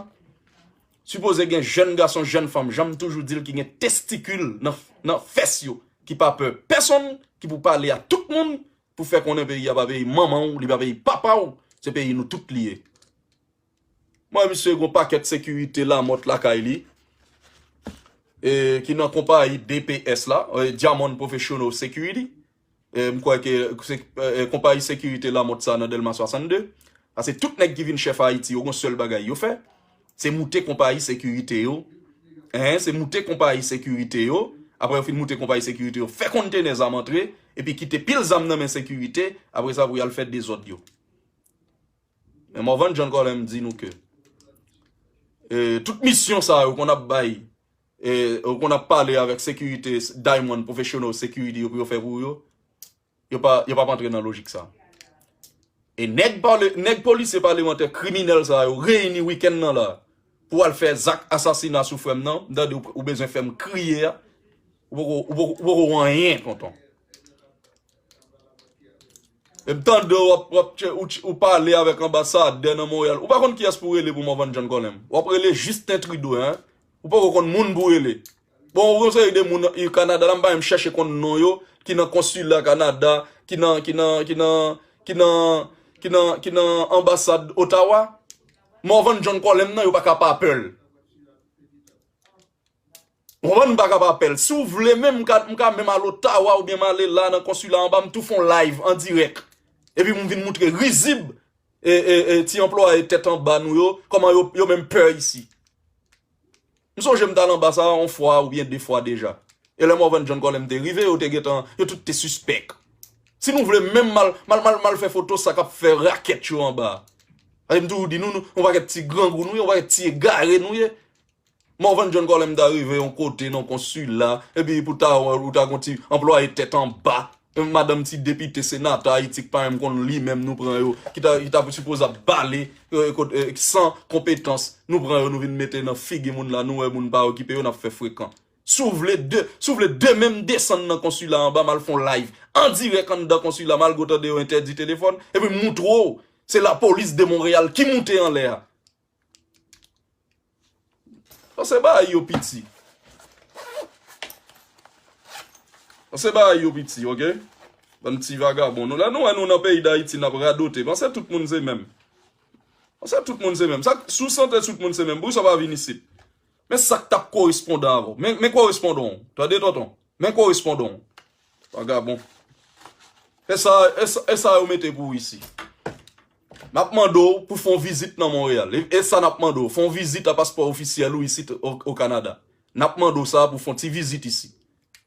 Sipoze gen jèn gason, jèn fanm, jan m toujou di l, ki gen testikil nan, nan fès yo, ki pa pè pèsonn, ki pou pale a tout moun, pou fè konnen peyi a pa peyi manman w, li pa peyi papa w, se peyi nou tout li ye. Mwen, misye gon pakèt sekirite Lamòt lakay li, e, ki nan konpayi D P S la, e, Diamond Professional Security. E, m kwè ke se, e, konpayi sekirite Lamòt sa nan Dèlma swasannde. Paske tout nèg ki vin chèf Ayiti, yo gon sèl bagay yo fè, se moute konpayi sekirite yo. Hein, se moute konpayi sekirite yo. Apre yo fin moute konpayi sekirite yo, fè kontenè zam antre, epi kite pil zam nan men sekirite, apre sa pou y al fè dezòd yo. Men Morvan John Colem di nou ke, e, tout misyon sa yo konn ap bay, e, yo konn ap pale avèk sekirite, Diamond Professional Security yo pou yo fè pou yo, yo pa, yo p ap antre nan lojik sa. E nèg pale, nèg polisye palemantè kriminèl sa yo reyini wikenn nan la pou al fè zak asasina sou frè m nan, m tande ou, ou bezwen fè m kriye a, ou poko, ou poko, ou poko anyen, tonton. E m tande w ap, w ap tche-, ou, tch-, ou pale avèk anbasadè nan Monreyal. Ou pa konn kiyès pou w rele pou Morvan John Colem. W ap rele Justin Trudeau, hein? Ou poko konn moun pou w rele. Bon, ou gon seri de moun i Kanada la, m pa menm chèche konn non yo, ki nan konsila Kanada, ki nan, ki nan, ki nan, ki nan, ki nan, ki nan anbasad Ottawa. Morvan John Colem nan, yo pa ka pa pè l. Ou konprann, m pa ka pa pè l. Si w vle menm, m ka, m ka menm al Ottawa oubyen m ale la nan konsila anba, m tou fè yon live an dirèk. Epi m vin moutre rizib, e, e, e, ti anplwaye tèt anba nou yo, kòman yo, yo menm pè isi. M sonje m t al anba sa yon fwa oubyen de fwa deja. E lè Morvan John Colem te rive, yo te gentan, yo tout te sispèk. Si nou vle menm m al, m al, m al, m al fè foto sa k ap fè rakèt yo anba. Paske m toujou di nou, nou, yon pakèt ti grangou nou ye, yon pakèt ti egare nou ye. Morvan John Colem ta rive yon kote nan konsila, epi pou ta wè, ou ta gon ti anplwaye tèt anba, yon madanm ti depite, senatè Ayiti k pa menm konn li menm, nou pran yo, ki ta, ki ta sipoze ap bale, e, kot, e, san konpetans, nou pran yo, nou vin mete nan figi moun la, nou wè moun pa okipe yo, n ap fè frekan. Si w vle de, si w vle demen m desann nan konsila anba, m al fè yon live an dirèk anndan konsila, malgre w tande yo entèdi telefòn, epi m moutre w, se Lapolis de Monreyal ki moute anlè a. Panse bagay yo piti. Panse bagay yo piti, oke? Bann ti vagabon. Nou, lè nou wè nou nan peyi Dayiti, n ap radote. Panse tout moun se menm. Panse tout moun se menm. Sa, si w santi tout moun se menm, poukisa w pa vin isit? Men sa k t ap korespondan avè w. Men, men korespondan w. Tande, tonton. Men korespondan w. Vagabon. E sa, e sa, e sa yo mete pou w isi. M ap mande w pou fè yon vizit nan Monreyal. E, e sa n ap mande w. Fè yon vizit a paspò ofisyèl ou isit o, o Kanada. N ap mande w sa pou fè yon ti vizit isi.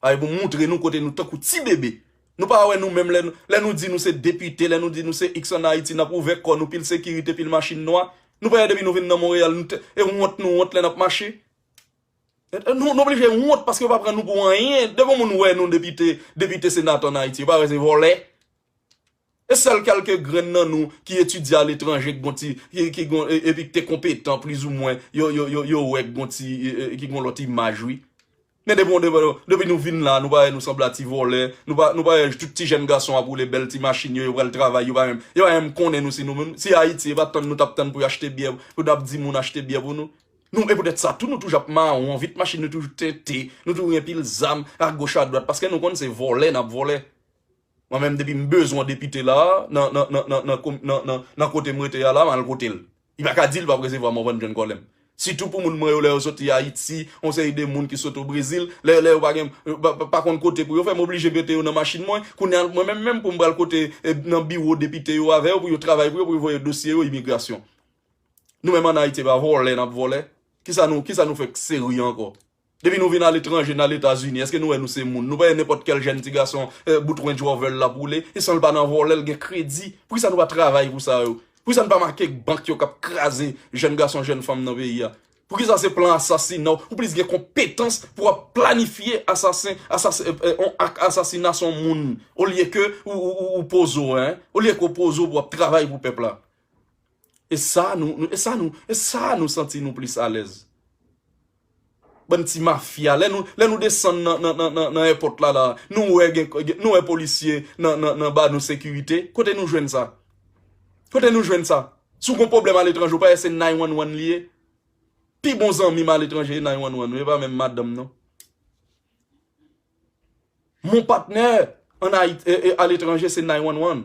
Ay, pou moutre nou kote nou tankou ti bebe. Nou pa wè nou menm lè nou, lè nou di nou se depite, lè nou di nou se X ann Ayiti, n ap ouvè kò nou, pil sekirite, pil machin nwa. Nou pa wè depi nou vin nan Monreyal, nou te, e wont nou wont lè n ap mache. Nou, nou oblije wont paske yo pa pran nou pou anyen. Depi yon moun wè nou depite, depite, senatè ann Ayiti, yo pa wè se vòlè. E sèl kèlke grenn nan nou ki etidye aletranje, ki gon ti, ki, ki gon, e- epi ki te konpetan plizoumwen, yo, yo, yo, yo wè ki gon ti, e- e- ki gon lòt imaj, wi. Men depi, depi, depi nou vin la, nou pa wè nou sanble a ti vòlè, nou pa, nou pa wè tout ti jèn gason ap woule bèl ti machin yo, yo pral travay, yo pa menm, yo pa menm konnen nou si nou menm, si Ayiti, e pa tann nou t ap tann pou yo achte byè, pou n ap di moun achte byè pou nou. Nou, e poutèt sa tou, nou toujou ap mawon, vit machin nou toujou tente, nou toujou gen pil zam, agoch adwat, paske nou konn se vòlè n ap vòlè. Mwen menm, depi m bezwen depite la, nan, nan, nan, nan, nan, komi- nan, nan, nan kote m rete a la, m al kote l. Li pa ka di l p ap resevwa m, w konprann, John Colem. Sitou pou moun mwen yo, lè yo soti Ayiti, yon seri de moun ki sot o Brezil, lè, lè yo pa gen, pa, pa, pa konn kote pou yo fè, m oblije mete yo nan machin mwen. Kounye a, mwen menm, menm pou m pral kote, e, nan biwo depite yo avè yo, pou yo travay pou yo, pou yo voye dosye yo imigrasyon. Nou menm ann Ayiti, e pa vòlè n ap vòlè. Kisa nou, kisa nou fèk serye ankò? Depi nou vin aletranje, n al Etazini, èske nou wè nou se moun? Nou pa wè nenpòt kèl jèn ti gason, eh, bout Range Rover l ap woule, e san l pa nan vòlè, l gen kredi. Poukisa nou pa travay pou sa yo? Poukisa n pa make bank yo k ap kraze jèn gason, jèn fanm nan peyi a? Poukisa se plan asasina w? Ou plis gen konpetans pou w ap planifye asasen, asasen, eh, eh, on ak asasina se yon moun, olye ke ou, ou, ou, ou poze w, en? Olye ke w poze w pou w ap travay pou pèp la. E sa nou, nou, e sa nou, e sa nou santi nou plis alèz. Bann ti mafya, lè nou, lè nou desann nan, nan, nan, nan, nan èpòt la, la, nou wè gen, gen- nou wè polisye nan, nan, nan ba nou sekirite. Kote nou jwenn sa? Kote nou jwenn sa? Si w gon pwoblèm aletranje, ou pa wè se nine one one li ye? Pi bon zanmi m aletranje, e nine one one, wi, e pa menm madanm, non. Mon patnè ann Ayiti, e, e, aletranje, se nine one one.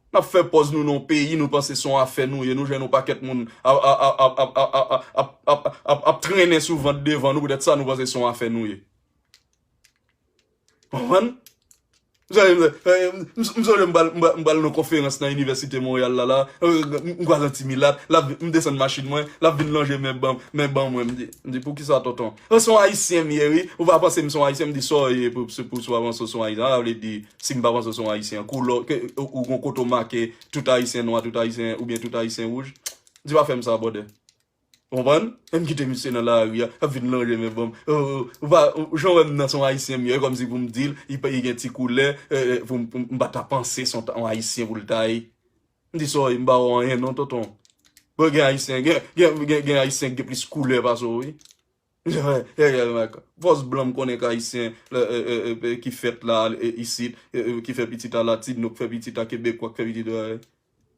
N ap fè pòz nou nan yon peyi, nou panse se yon afè nou ye. Nou jwenn yon pakèt moun ap, ap, ap, ap, ap, ap, ap, ap, ap, ap trennen sou vant devan nou, poutèt sa nou panse se yon afè nou ye. Konprann? M sonje, m, m, m sonje m pral, m pral, m pral nan konferans nan Inivèsite Monreyal la, la. M, m kwaze yon ti milat, l ap, m desann machin mwen, l ap vin lonje men ban, men ban mwen. M di, m di, "Poukisa, tonton?" "Oh, se yon Ayisyen m ye, wi. Ou pa panse m se yon Ayisyen?" M di, "Sa w ye pou, se pou, si w pa panse w se yon Ayisyen?" A, vle di, si m pa panse w se yon Ayisyen, koulè, ke, ou, ou gon kote w make, tout Ayisyen nwa, tout Ayisyen, oubyen tout Ayisyen wouj. M di, "Pa fè m sa, brother." Ou konprann? E m kite misye nan lari a, ap vin lonje men ban m. Oh, oh, ou pa, ou, jan w wè m nan se yon Ayisyen m ye, e kòmsi pou m di l, li pa, li gen ti koulè, eh, eh, pou m, pou m, m pa ta panse se yon ta- yon Ayisyen pou l ta ye. M di, "Sa w ye, m pa wè w anyen non, tonton." Bon, gen Ayisyen, gen, gen, gen, gen Ayisyen ki gen plis koulè pase w, wi. Fòs blan m konnen k Ayisyen, eh, eh, eh, eh, ki fèt la, eh, isit, eh, eh, ki fè pitit a Latino, k fè pitit a Kebekwa, k fè pitit a, eh,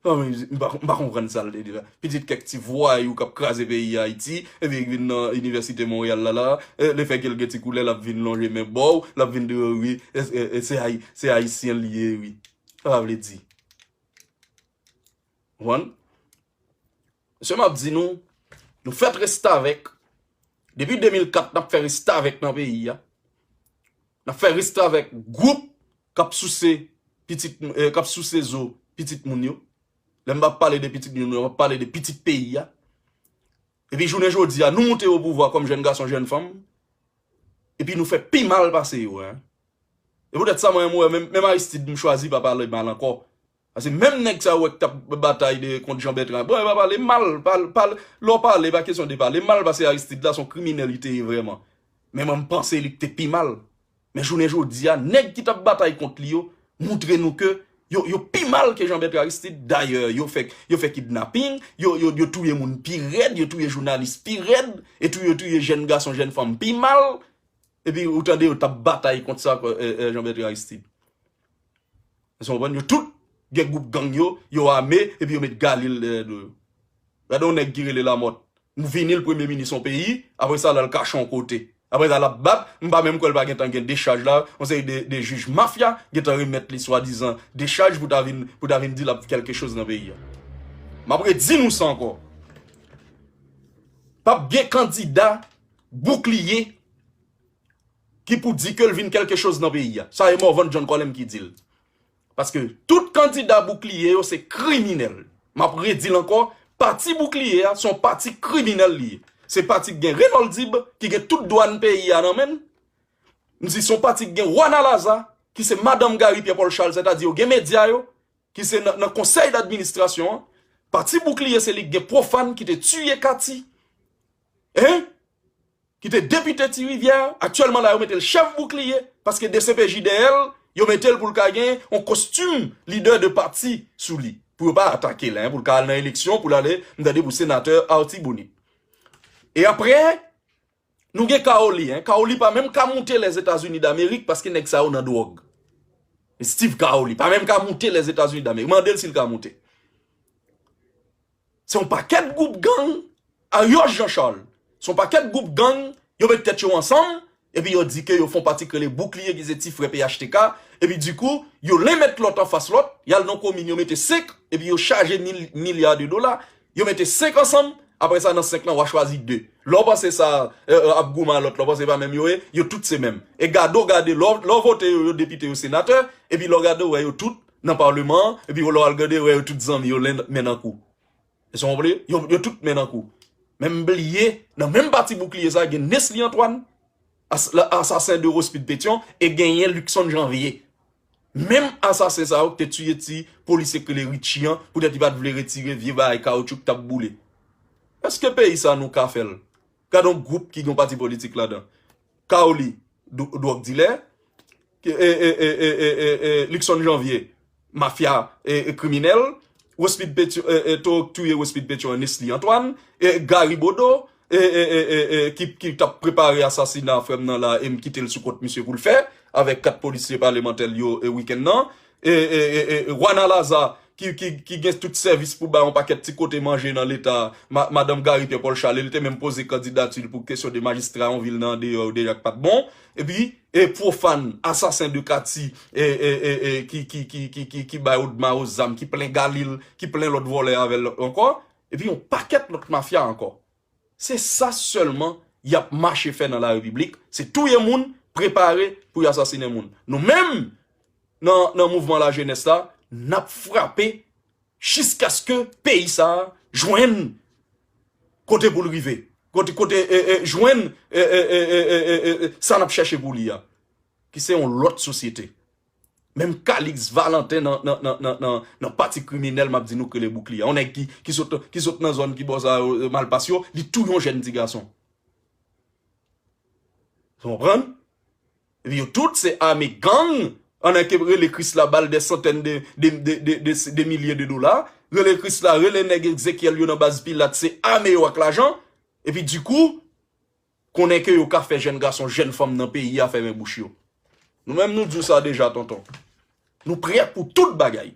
non, men, m pa, m pa konprann sa l te di la. Pitit kèk ti vwayou k ap kraze peyi Ayiti, epi k vin nan Inivèsite Monreyal la, la, eh, lefètke l gen ti koulè, l ap vin lonje men ba w, l ap vin di w, wi, eh, eh, eh, se Ayi-, se Ayisyen l ye, wi. Sa sa vle di? Ou konprann? Mesye, m ap di nou, nou fèt restavèk. Depi de mil kat, n ap fè restavèk nan peyi a. N ap fè restavèk gwoup k ap souse pitit, eh, k ap souse zo pitit moun yo. Lè m ap pale de pitit moun yo, m ap pale de pitit peyi a. Epi jounen jodi a, nou moute o pouvwa kòm jèn gason, jèn fanm. Epi nou fè pi mal pase yo, en. E poutèt sa, mwen, mwen, menm, menm Aristide, m chwazi pa pale mal ankò. Paske menm nèg sa yo wè k t ap batay de, kont Jean Bertrand. Bon, e pa pale mal, pale, pale, lè w pale, pa kesyon de pale mal, paske Aristide la, se yon kriminèl li te ye vrèman. Men mwen, m panse li te pi mal. Men jounen jodi a, nèg ki t ap batay kont li yo, moutre nou ke yo, yo pi mal ke Jean Bertrand Aristide. Dayè, yo fè, yo fè kidnaping, yo, yo, yo touye moun pi rèd, yo touye jounalis pi rèd, e tou yo touye jèn gason, jèn fanm pi mal. Epi ou tande yo t ap batay kont sa, eh, eh, Jean Bertrand Aristide. Èske w konprann? Yo tout gen gwoup gang yo, yo ame, epi yo met Galil dèyè do yo. Gade yon nèg ki rele Lamothe. M vini l premye minis yon peyi, apre sa l al kache yon kote. Apre sa l ap bat, m pa menm kwè l pa gentan gen dechaj la, yon seri de, de jij mafya gentan remèt li swadizan dechaj pou ta vin, pou ta vin di l ap kèlke choz nan peyi a. M ap redi nou sa ankò. P ap gen kandida boukliye ki pou di ke l vin kèlke choz nan peyi a. Sa e Morvan John Colem ki di l. Paske tout kandida boukliye yo se kriminèl. M ap redi l ankò, pati boukliye a se yon pati kriminèl li ye. Se pati ki gen Renold Dib, ki gen tout dwàn peyi a nan men l. M di se yon pati ki gen Wana Laza, ki se madanm Gary Pierre Paul Charles, sètadi yo gen medya yo, ki se nan, nan konsèy dadministrasyon an. Pati boukliye se li ki gen Pwofàn ki te tiye Katy. Hein? ki te depite Ti Rivyè, aktyèlman la yo mete l chèf boukliye, paske D C P J dèyè l, yo mete l pou l ka gen yon kostim lidè de pati sou li, pou yo pa atake l, en, pou l ka al nan eleksyon, pou l ale, m tande pou senatè Artibonite. E apre, nou gen Kaoli, en, Kaoli pa menm ka moute Lèzetazini Damerik paske nèg sa yo nan dwòg. Steve Kaoli pa menm ka moute Lèzetazini Damerik. Mande l si l ka moute. Se yon pakèt gwoup gang, Arios Jean Charles. Se yon pakèt gwoup gang, yo met tèt yo ansanm, epi yo di ke yo fè yon pati k rele Boukliye ki se ti frè P H T K, epi dikou, yo len met lòt anfas lòt, y al nan komin, yo mete senk, epi yo chaje mil, milya de dola, yo mete senk ansanm, apre sa nan senk lan, w a chwazi de. Lè w panse sa, e, e, ap goumen a lòt la, w panse pa menm yo ye, yo tout se menm. E gade w gade, lè w, lè w vote yo, yo depite, yo senatè, epi lè w gade w wè yo tout nan palman an, epi lè w al gade w wè yo tout zanmi, yo len men nan kou. Èske w konprann? Yo, yo tout men nan kou. Men m bliye, nan menm pati boukliye sa, gen Nesly Antoine, as-, la, asasen de Rospide Pétion, e genyen Luckson Janvier. Menm asasen sa yo ki te tiye ti polisye k rele Richie an, poutèt li pa t vle retire vye bagay kawotchou k t ap boule. Èske peyi sa nou ka fè l? Gade yon gwoup ki gen yon pati politik ladan. Kaoli, dwo-, dwòg dilè, e, e, Luckson Janvier, mafya, e, e, kriminèl, Rospide Pétion, e, e, to-, touye Rospide Pétion, Nesly Antoine, e, Gary Bodeau, e, e, e, e, e, ki, ki t ap prepare asasina frè m nan la, e m kite l sou kont misye pou l fè, avèk kat polisye palemantè l yo, e, wikenn nan, e, e, e, e, Juana Laza, ki, ki, ki gen tout sèvis pou bay yon pakèt ti kote manje nan Leta, ma-, madanm Gary Pierre Paul Charles, li te menm poze kandidati l pou kesyon de majistra yon vil nan andeyò yo deja k pa t bon. Epi, e pwofàn, asasen de Katy, e, e, e, e, ki, ki, ki, ki, ki, ki bay Odma Ozam, ki plen Galil, ki plen lòt vòlè avè l ankò. Epi yon pakèt lòt mafya ankò. Se sa sèlman y ap mache fè nan la repiblik, se touye moun, prepare pou y asasinen moun. Nou menm, nan, nan mouvman lajenès la, n ap frape jiskaske peyi sa a jwenn kote pou l rive. Kote, kote, e, e, jwenn, e, e, sa n ap chèche pou li a. Ki se yon lòt sosyete. Menm Calix Valentin nan, nan, nan, nan, nan, nan pati kriminèl, m ap di nou k rele Boukliye. Yon nèg ki, ki sot, ki sot nan zòn ki bò sa yo, e, Malpas yo, li touye yon jèn ti gason. Ou konprann? Epi yo tout se ame gang, ann ke rele Krisla ba l dè santèn de, de, de milye de dola, rele Krisla, rele nèg Ezekyèl yo nan baz Pilat, se ame yo ak lajan, epi dikou, konnen ke yo ka fè jèn gason, jèn fanm nan peyi a fèmen bouch yo. Nou menm nou di w sa deja, tonton. Nou prè pou tout bagay.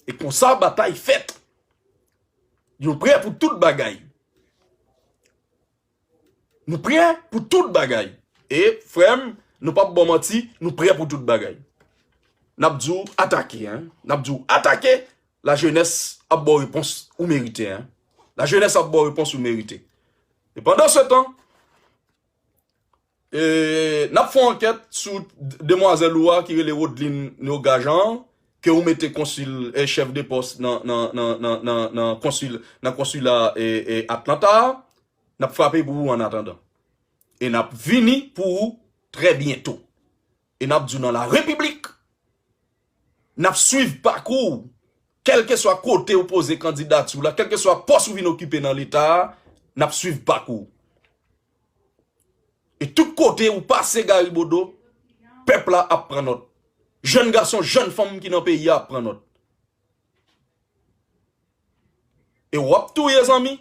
E konsa batay fèt. Nou prè pou tout bagay. Nou prè pou tout bagay. E, frè m, nou p ap ba w manti, nou prè pou tout bagay. N ap di w atake, en. N ap di w atake, lajenès ap ba w repons ou merite, en. Lajenès ap ba w repons ou merite. E pandan se tan, e, n ap fè yon ankèt sou d-, demwazèl ou a ki rele Rodeline Neogajan, ke ou mete konsil, e, chèf de pòs nan, nan, nan, nan, nan, nan konsil, nan konsila, e, e, Atlanta a. N ap frape pou ou annatandan. E n ap vini pou ou trè byento. E n ap di w nan la repiblik, n ap swiv pakou w. Kèlkeswa kote ou poze kandidati w la, kèlkeswa pòs ou vin okipe nan Leta a, n ap swiv pakou w. E tout kote ou pase Gary Bodeau, pèp la ap pran nòt. Jèn gason, jèn fanm ki nan peyi a ap pran nòt. E w ap touye zanmi.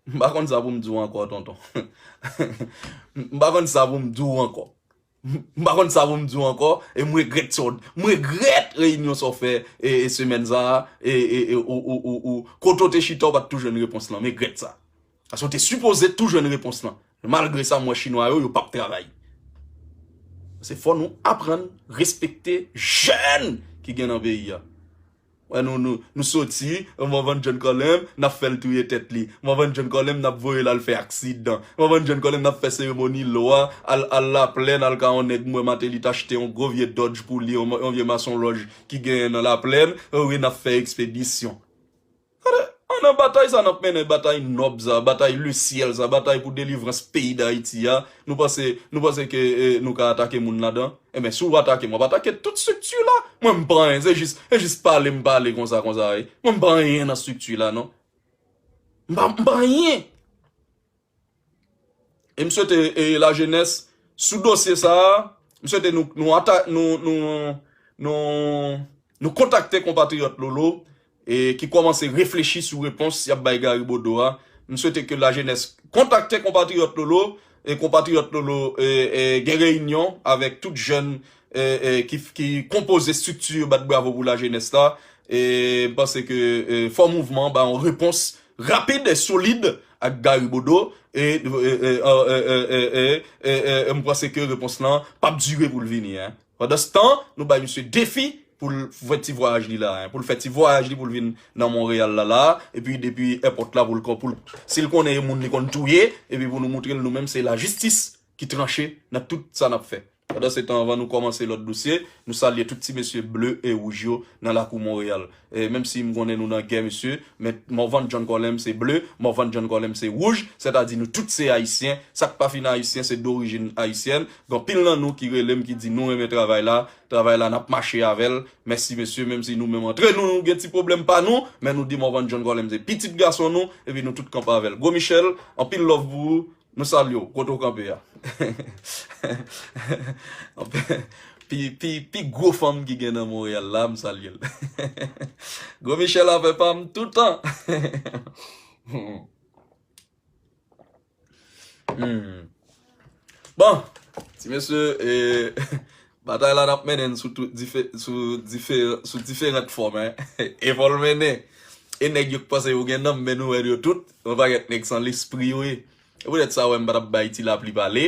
M pa konn sa pou m di w ankò, tonton. M pa konn sa pou m di w ankò. M pa konn sa pou m di w ankò, e m regrèt sa w, m regrèt reyinyon sa w fè, e, e semèn sa a, e, e, e, ou, ou, ou, ou, kote w te chita, w pa t tou jwenn repons lan, m regrèt sa. Paske w te sipoze tou jwenn repons lan. Malgre sa, m wè chinwa yo, yo p ap travay. Se fò nou aprann respekte jèn ki gen nan peyi a. Wè, nou, nou, nou soti, Morvan John Colem, n ap fè l touye tèt li. Morvan John Colem, n ap voye l al fè aksidan. Morvan John Colem, n ap fè seremoni lwa, al, al Laplèn, al ka yon nèg, m wè Martelly t achte yon gwo vye Dodge pou li, yon, yon vye masonlòj ki genyen nan Laplèn. Wi, n ap fè ekspedisyon. Gade, an nan batay sa n ap mennen, batay nòb sa, batay lesyèl sa, batay pou delivrans peyi Dayiti a. Nou panse, nou panse ke, e, nou ka atake moun ladan? Enben, si w atake m, w ap atake tout estrikti la. Mwen, m pa anyen, se jis, se jis pale m pale konsa, konsa, wi. Mwen, m pa anyen nan estrikti la, non. M pa, m pa anyen. E m swete, e, lajenès, sou dosye sa a, m swete nou, nou, ata, nou, nou, nou, nou kontakte konpatriyòt Lolo, e, ki kòmanse reflechi sou repons y ap bay Gary Bodeau a. M swete ke lajenès kontakte konpatriyòt Lolo, e konpatriyòt Lolo, e, e, gen reyinyon avèk tout jèn, e, e, ki, ki konpoze estrikti Bat Bravo pou Lajenès la. E m panse ke, e, fò mouvman an ba yon repons rapid e solid ak Gary Bodeau, e, e, e, e, e, e, e, e, e, e, m panse ke repons lan p ap dire pou l vini, en. Pandanstan, nou bay misye defi pou l fè ti vwayaj li la, en, pou l fè ti vwayaj li pou l vin nan Monreyal la, la, epi depi èpòt la pou l, pou l, si l konnen e moun li konn touye, epi pou nou montre l nou menm se lajistis ki tranche nan tout sa n ap fè. Pandan se tan, anvan nou kòmanse lòt dosye, nou salye tout ti mesye ble e wouj yo nan lakou Monreyal. E menm si m konnen nou nan gè, mesye, men Morvan John Colem se ble, Morvan John Colem se wouj, sètadi nou tout se ayisyen. Sa k pa fin ayisyen, se dorijin ayisyèn. Gen anpil nan nou ki rele m, ki di nou renmen travay la, travay la n ap mache avè l. Mèsi, mesye, menm si nou menm antre nou, nou gen ti pwoblèm pa nou, men nou di Morvan John Colem se pitit gason nou, epi nou tout kanpe avè l. Gwo Michel, anpil love pou ou. Nou salye w, kote w kanpe a. Pi, pi, pi gwo fanm ki gen nan Monreyal la, m salye l. Gwo Michel afè pa m toutan. Hmm. Bon, ti mesye, e, batay la n ap mennen l sou tout dife-, sou dife-, sou diferan fòm, en. E fò l mennen. E nèg yo k panse yo gen nanm, men nou wè yo tout, yon pakèt nèg san lespri yo ye. E poutèt sa w wè m pa t ap bay Ti Lapli pale,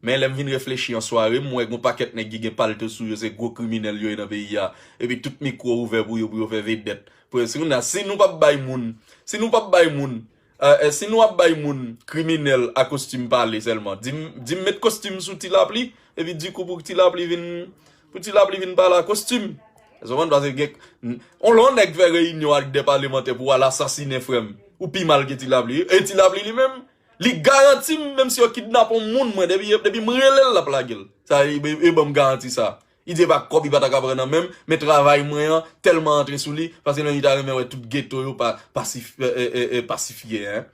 men lè m vin reflechi an sware, m wè gon pakèt nèg ki gen palto sou yo, se gwo kriminèl yo ye nan peyi a. Epi tout mikwo ouvè pou yo, pou yo fè vedèt. Pou yo, si nou, si nou p ap bay moun, si nou p ap bay moun, e, e, si nou ap bay moun kriminèl a kostim pale sèlman, di m, di m met kostim sou Ti Lapli, epi dikou pou Ti Lapli vin, pou Ti Lapli vin pale a kostim. Ou konprann? Paske gen, on lè yon nèg fè reyinyon ak de palemantè pou al asasinen frè m, ou pi mal ke Ti Lapli. E Ti Lapli li menm, li garanti m, menm si yo kidnape yon moun, mwen, depi, depi m rele l, l ap lage l. Sa, e, e, e ban m garanti sa. Li di e pa kòb, li pa ta ka pran nan men m, men travay mwen an tèlman antre sou li, paske li ta renmen wè tout geto yo pa, pasif-, e, e, e, e, pasifye, en.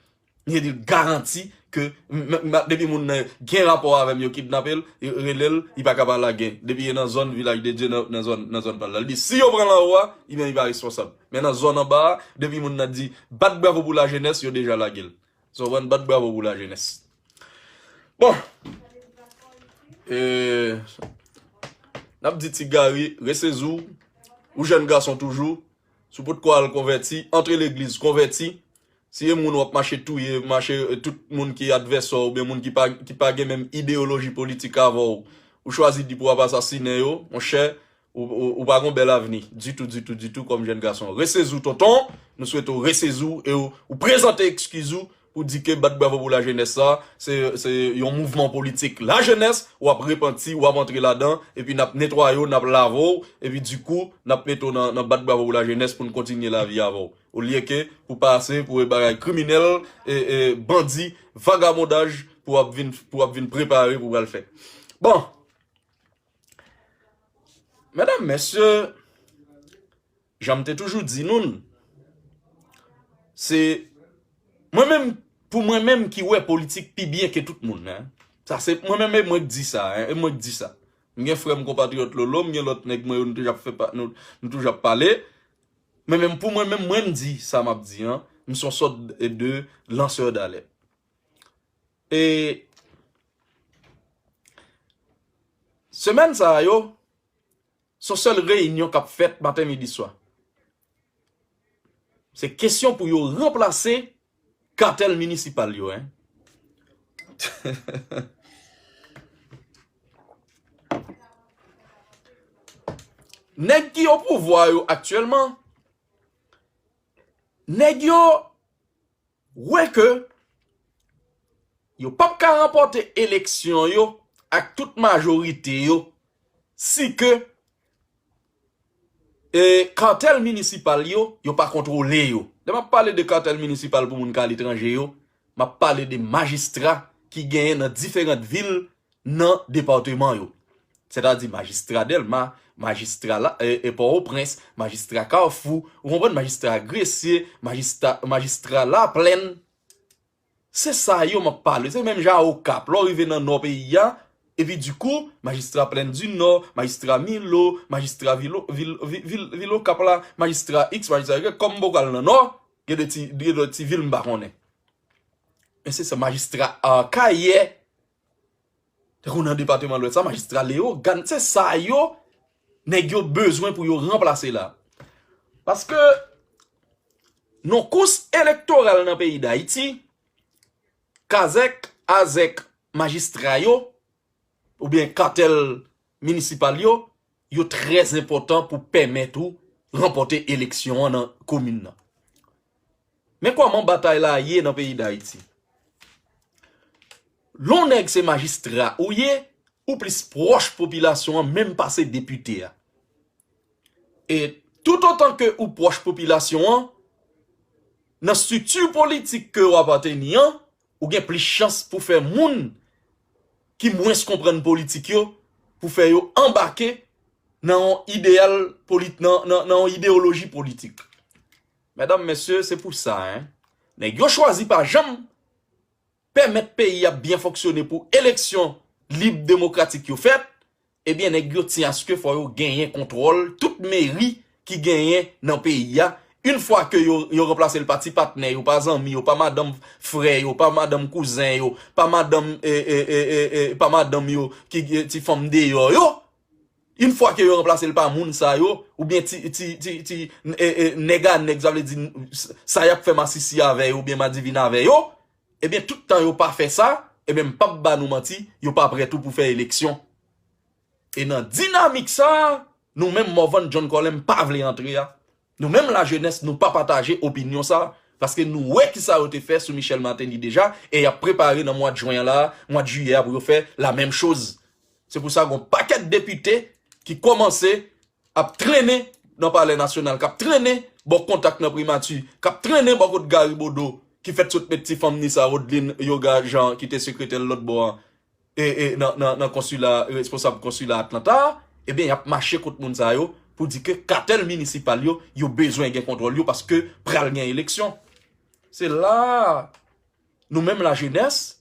Li di l garanti ke, m, m, m, depi moun nan gen rapò avè m, yo kidnape l, yo rele l, li pa ka pa lage. Depi e nan zòn Vilaj de Dye, nan, nan zòn, nan zòn pa l la. Li di, si yo pran l anwo a, ebyen, li pa responsab. Men nan zòn anba a, depi moun nan di, bat bravo pou lajenès, yo deja lage l. So, w konprann, bat bravo pou lajenès. Bon. E, n ap di Ti Gary, resezi w, ou jèn gason toujou, si w potko al konvèti, antre legliz, konvèti. Si e moun w ap mache touye, mache, e, tout moun ki advèsè w oubyen moun ki pa, ki pa gen menm ideyoloji politik avè w, ou chwazi di pou w ap asasinen yo, monchè, ou, ou, ou pa gon bèl avni ditou, ditou, ditou kòm jèn gason. Resezi w, tonton, nou swete w resezi w e w, ou prezante ekskiz ou pou di ke bat bravo pou lajenès sa, se, se yon mouvman politik lajenès, w ap repanti, w ap antre ladan, epi n ap netwaye w, n ap lave w, epi dikou, n ap mete w nan, nan bat bravo pou lajenès pou n kontinye lavi avè w. Olye ke pou pase pou e bagay kriminèl, e, e, bandi, vagabondaj, pou w ap vin, pou w ap vin prepare pou w al fè. Bon, medam, mesye, jan m te toujou di nou l, se mwen menm, pou mwen menm ki wè politik pi byen ke tout moun, en. Sa se mwen menm, e mwen k di sa, en, e mwen k di sa. M gen frè m konpatriyòt Lolo, m gen lòt nèg mwen yo, nou toujou ap fè pa, nou, nou toujou ap pale. Men menm pou mwen menm, mwen m di sa m ap di an, m se yon sòt de lansè dalèt. E semèn sa a yo, se yon sèl reyinyon k ap fèt maten, midi, swa. Se kesyon pou yo ranplase katèl minisipal yo, en. Nèg ki o pouvwa yo aktyèlman, nèg yo wè ke yo p ap ka ranpòte eleksyon yo ak tout majorite yo si ke, e, katèl minisipal yo, yo pa kontwole yo. Lè m ap pale de katèl minisipal pou moun k aletranje yo, m ap pale de majistra ki genyen nan diferan vil nan depatman yo. Sètadi majistra Dèlma, majistra la, e, e, Pòtoprens, majistra Kafou, ou konprann, majistra Gresye, majistra, majistra Laplèn. Se sa yo m ap pale. Se menm jan a Okap. Lè w rive nan nò peyi a, epi dikou, majistra Plèn di Nò, majistra Milo, majistra Vil, Vil, Vil, Vil, Vil Okap la, majistra X, majistra Y, kòm m poko al nan nò, gen de ti, gen de ti vil m pa konnen. Men se sa, majistra Akayè, tankou nan depatman Lwès la, majistra Leyogàn, se sa yo, nèg yo bezwen pou yo ranplase la. Paske, nan kous elektoral nan peyi Dayiti, kazèk, azèk, majistra yo, oubyen katèl minisipal yo, yo trè enpòtan pou pèmèt ou ranpòte eleksyon an nan komin nan. Men kòman batay la ye nan peyi Dayiti. Lè w nèg se majistra ou ye, ou plis pwòch popilasyon an menm pase depite a. E toutotan ke ou pwòch popilasyon an, nan estrikti politik ke w apateni an, ou gen plis chans pou fè moun ki mwens konprann politik yo, pou fè yo anbake nan yon ideyal polit-, nan, nan, nan yon ideyoloji politik. Medam, mesye, se pou sa, en. Nèg yo chwazi pa janm pèmèt peyi a byen fonksyone pou eleksyon lib demokratik yo fèt, ebyen, nèg yo tyen aske fò yo genyen kontwòl tout meri ki genyen nan peyi a. Yon fwa ke yo, yo ranplase l pa ti patnè yo, pa zanmi yo, pa madanm frè yo, pa madanm kouzen yo, pa madanm, e, e, e, e, e, pa madanm yo, ki, e, ti fanm deyò yo, yon fwa ke yo ranplase l pa moun sa yo, oubyen ti, ti, ti, ti, e, e, nèg a nèg, sa vle di, sa y ap fè masisi avè yo, oubyen madivin avè yo, ebyen, tout tan yo pa fè sa, ebyen, m p ap ba nou manti, yo pa prè tou pou fè eleksyon. E nan dinamik sa a, nou menm Morvan John Colin pa vle antre a. Nou menm lajenès, nou pa pataje opinyon sa a, paske nou wè kisa yo te fè sou Michel Martelly deja, e y ap prepare nan mwa jen an la, mwa jiyè a pou yo fè la menm choz. Se pou sa, gon pakèt depite ki kòmanse ap trennen nan Palè Nasyonal, k ap trennen bò kontak nan primati, k ap trennen bò kot Gary Bodeau, ki fèt sot met ti fanm ni sa, Rodeline Yoga Jean, ki te sekretè l lòt bò a, e, e, nan, nan, nan konsila, responsab konsila Atlanta a, ebyen, y ap mache kot moun sa yo pou di ke katèl minisipal yo, yo bezwen gen kontwòl yo paske pral gen eleksyon. Se la a, nou menm lajenès,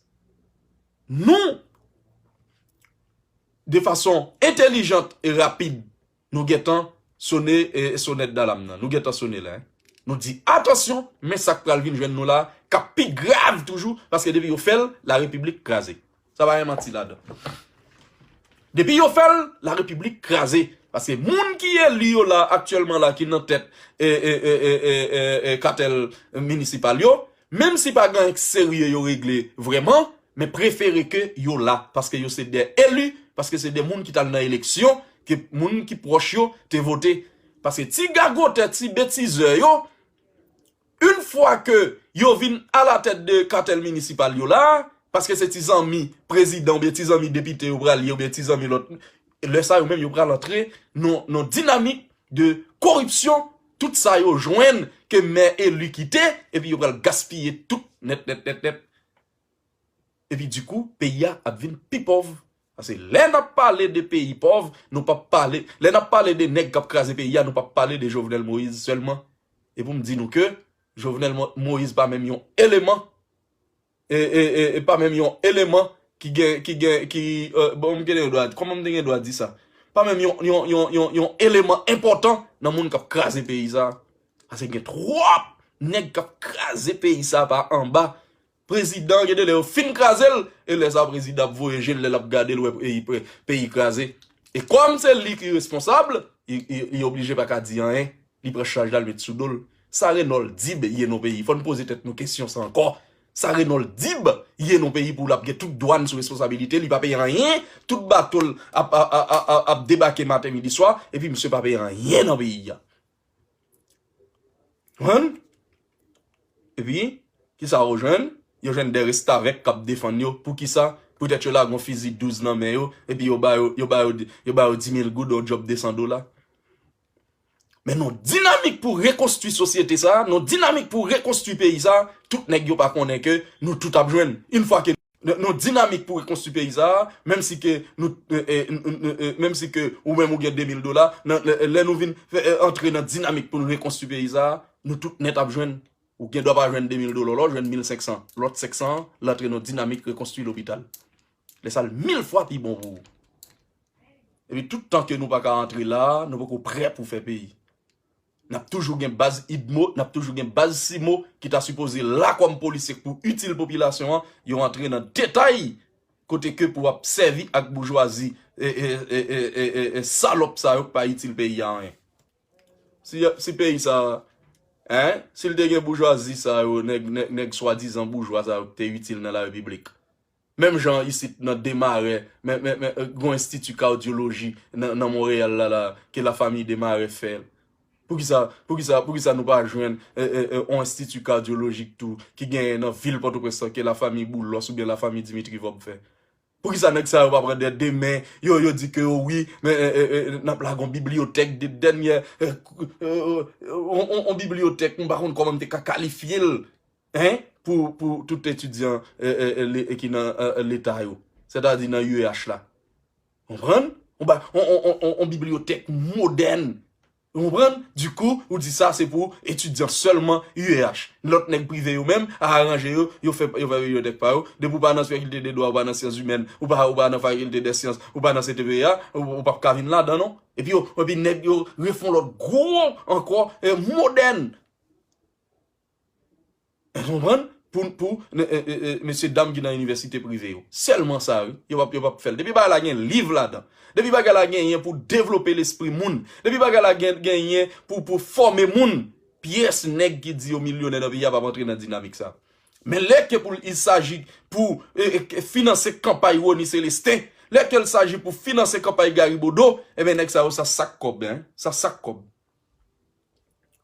nou, de fason entèlijant e rapid, nou gentan sone, e, sonèt dalam nan. Nou gentan sone la, en. Nou di, atansyon, men sa k pral vin jwenn nou la, k ap pi grav toujou, paske depi yo fè l, larepiblik kraze. Sa pa gen manti ladan. Depi yo fè l, larepiblik kraze. Paske moun ki eli yo la, aktyèlman la, ki nan tèt, e, e, katèl minisipal yo, menm si pa gen anyen k serye yo regle vrèman, men prefere ke yo la, paske yo se de eli, paske se de moun ki t al nan eleksyon, ke moun ki pwòch yo te vote. Paske ti gagotè, ti betizè yo, yon fwa ke yo vin alatèt de katèl minisipal yo la, paske se ti zanmi prezidan oubyen ti zanmi depite yo pral ye oubyen ti zanmi lòt, lè sa yo menm yo pral antre nan, nan dinamik de koripsyon, tout sa yo jwenn ke mè eli kite, epi yo pral gaspiye tout nèt, nèt, nèt, nèt. Epi dikou, peyi a ap vin pi pòv. Paske lè n ap pale de peyi pòv, nou p ap pale, lè n ap pale de nèg k ap kraze peyi a, nou p ap pale de Jovenel Moïse sèlman. E pou m di nou ke Jovenel Mo-, Moïse pa menm yon eleman, e, e, e, e pa menm yon eleman ki gen, ki gen, ki, e, bon, m gen dwa, kòman m te gen dwa di sa? Pa menm yon, yon, yon, yon, yon eleman enpòtan nan moun k ap kraze peyi sa. Paske gen twòp nèg k ap kraze peyi sa pa anba. Prezidan, gen de lè yo fin kraze l, e lè sa prezidan ap voye je l lè l ap gade l wè peyi, peyi kraze. E kòm se li ki responsab, li, li, li oblije pa ka di anyen. Li pran chaj la, l met sou do l. Sa Renold Dib ye nan peyi? Fò n poze tèt nou kesyon sa ankò. Sa Renold Dib ye nan peyi pou l ap gen tout dwàn sou responsabilite, li pa peye anyen, tout bato l ap, ap, ap, ap, ap debake maten, midi, swa, epi misye pa peye anyen nan peyi a. Konprann? Epi, kisa yo jwenn? Yo jwenn de restavèk k ap defann yo. Poukisa? Poutèt yo lage yon fizi douz nan men yo, epi yo ba yo, yo ba yo, yo ba yo di mil goud, yon djòb de san dola. Men nan dinamik pou rekonstwi sosyete sa, nan dinamik pou rekonstwi peyi sa, tout nèg yo pa konnen ke nou tout ap jwenn. Yon fwa ke nan, nan dinamik pou rekonstwi peyi sa, menm si ke nou, e, e, n-, n-, e, menm si ke ou menm ou gen de mil dola, nan, lè, lè nou vin fè, e, antre nan dinamik pou nou rekonstwi peyi sa, nou tout nèt ap jwenn. Ou gen dwa pa jwenn de mil dola, lè w jwenn mil senk san. Lòt senk san an, l antre nan dinamik rekonstwi lopital. Lè sa l mil fwa pi bon pou ou. Epi tout tan ke nou pa ka antre la, nou poko prè pou fè peyi. N ap toujou gen baz idmo, n ap toujou gen baz simo ki ta sipoze la kòm polisye pou itil popilasyon an, yo antre nan detay kote ke pou ap sèvi ak boujwazi e, e, e, e, e, e, e salòp sa yo k pa itil peyi a anyen. Si, si peyi sa, en, si l te gen boujwazi sa yo, nèg, nèg, nèg swadizan boujwa sa yo ki te itil nan larepiblik. Menm jan isit nan Demarè, men, men, men, gen yon enstiti kadyoloji nan, nan Monreyal la, la, ke lafanmi Demarè fè. Poukisa, poukisa, poukisa nou pa jwenn e, e, e, yon enstiti kadyolojik tou ki genyen nan vil Pòtoprens lan ke lafanmi Boulos oubyen lafanmi Dimitri Vorbe fè? Poukisa nèg sa yo pa pran de, de men, yo, yo di ke yo wi, men e, e, e, n ap lage yon bibliyotèk de dènyè, e, e, e, yon, yon, yon bibliyotèk, m pa konn kòman m te ka kalifye l, en, pou, pou tout etidyan e, e, e, le- e ki nan e, e, leta yo, sètadi nan U E H la. Konprann? On, ba- on, on, on, on, on bibliyotèk modèn. Ou konprann? Dikou, ou di sa se pou etidyan sèlman U E H. Lòt nèg prive yo menm, a aranje yo, yo fè, yo fè bibliyotèk pa yo. Depi w pa nan fakilte de dwa, ou pa nan syans imèn, ou pa, ou pa nan fakilte de syans, ou pa nan C T P A, ou, ou p ap ka vin ladan non. Epi yo, epi nèg yo refon lòt gwo ankò, e, modèn. Ou konprann? Pou, pou e, e, e, e, mesye dam ki nan inivèsite prive yo. Sèlman sa, wi. Yo p ap, yo p ap fè l. Depi bagay la gen liv ladan. Depi bagay la genyen pou devlope lespri moun. Depi bagay la gen, genyen pou, pou fòme moun. Pyès nèg ki di yo milyonè nan peyi a p ap antre nan dinamik sa. Men lè ke pou il s'agit pou e, e, finanse kanpay Rony Célestin, lè ke il s'agit pou finanse kanpay Gary Bodeau, ebyen nèg sa yo sa sak kòb, en. Sa sak kòb.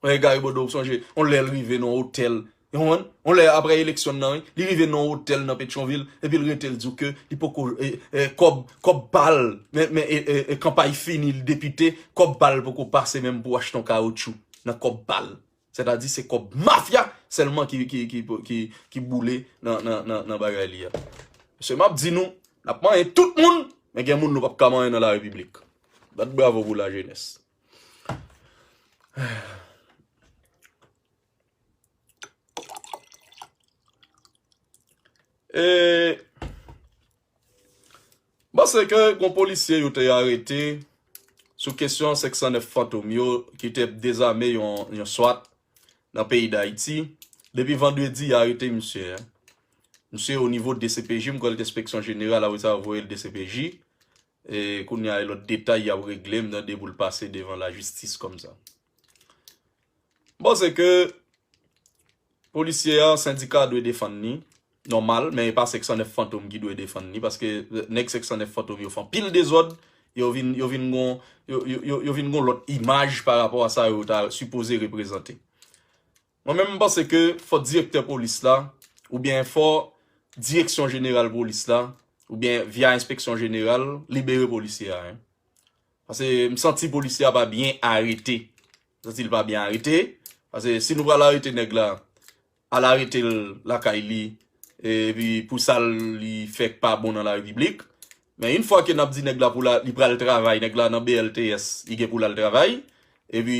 Yon Gary Bodeau, ou sonje, yon lè l rive nan yon otèl. Yon, yon lè apre eleksyon nan, wi, li rive nan yon otèl nan Petyonvil, epi l rete l di w ke li poko, e, e, kòb, kòb pa l, men, men e, e, e, kanpay fini, l depite, kòb pa l poko pase menm pou achte yon kawotchou nan kòb pa l. Sètadi se kòb mafya sèlman ki, ki, ki, ki, ki boule nan, nan, nan, nan bagay li a. Mesye, m ap di nou, n ap manyen tout moun, men gen moun nou p ap ka manyen nan larepiblik. Bat bravo pou lajenès. E, m panse ke gon polisye yo te arete sou kesyon senk san nèf fantom yo ki te dezame yon, yon swat nan peyi Dayiti. Depi vandredi, y arete misye, en. Misye o nivo D C P J, m kwè l te enspeksyon jeneral, apre sa, yo voye l D C P J. E kounye a, e lòt detay y ap regle, m tande pou l pase devan lajistis kòmsa. M panse ke polisye a, sendika dwe defann li, nòmal, men e pa senk san nèf fantom ki dwe defann li, paske nèg senk san nèf fantom yo fè anpil dezòd, yo vin, yo vin gon, yo, yo, yo, yo vin gon lòt imaj pa rapò a sa yo ta sipoze reprezante. Mwen menm, m panse ke fò direktè polis la, oubyen fò direksyon jeneral polis la, oubyen via enspeksyon jeneral, libere polisye a, en. Paske m santi polisye a pa byen arete. M santi l pa byen arete. Paske si nou pral arete nèg la, al arete l lakay li, epi pou sa li fè k pa bon nan larepiblik. Men yon fwa ke n ap di nèg la pou la, li pral travay, nèg la nan B L T S, li gen pou l al travay. Epi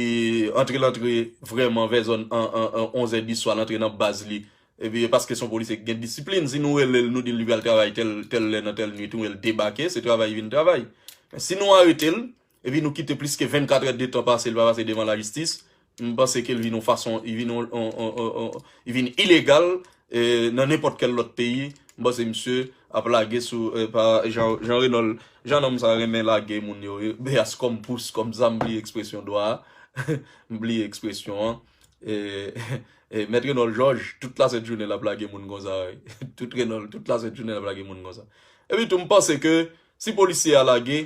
antre l antre vrèman vè zòn an, an, an onz è di swa, l antre nan baz li. Epi e paske se yon polisye ki gen disiplin, si nou rele l, nou di l li pral travay tèl, tèl lè nan tèl nwit, nou wè l debake, se travay li vin travay. Men si nou arete l, epi nou kite plis ke vennkat è de tan pase, li pa pase devan lajistis, m panse ke l vin yon fason, li vin yon, yon, yon, yon, yon, li vin ilegal, e, nan nenpòt kèl lòt peyi, m panse misye ap lage sou, e, pa Jean, Jean Renol, jan nonm sa renmen lage moun yo, e, beyas kòm pous, kòm zam, m bliye ekspresyon dwa a, m bliye ekspresyon an. E, e, Mèt Renol Jòj, tout lasent jounen l ap lage moun konsa, wi. Tout Renol, tout lasent jounen l ap lage moun konsa. Epi tou, m panse ke si polisye a lage,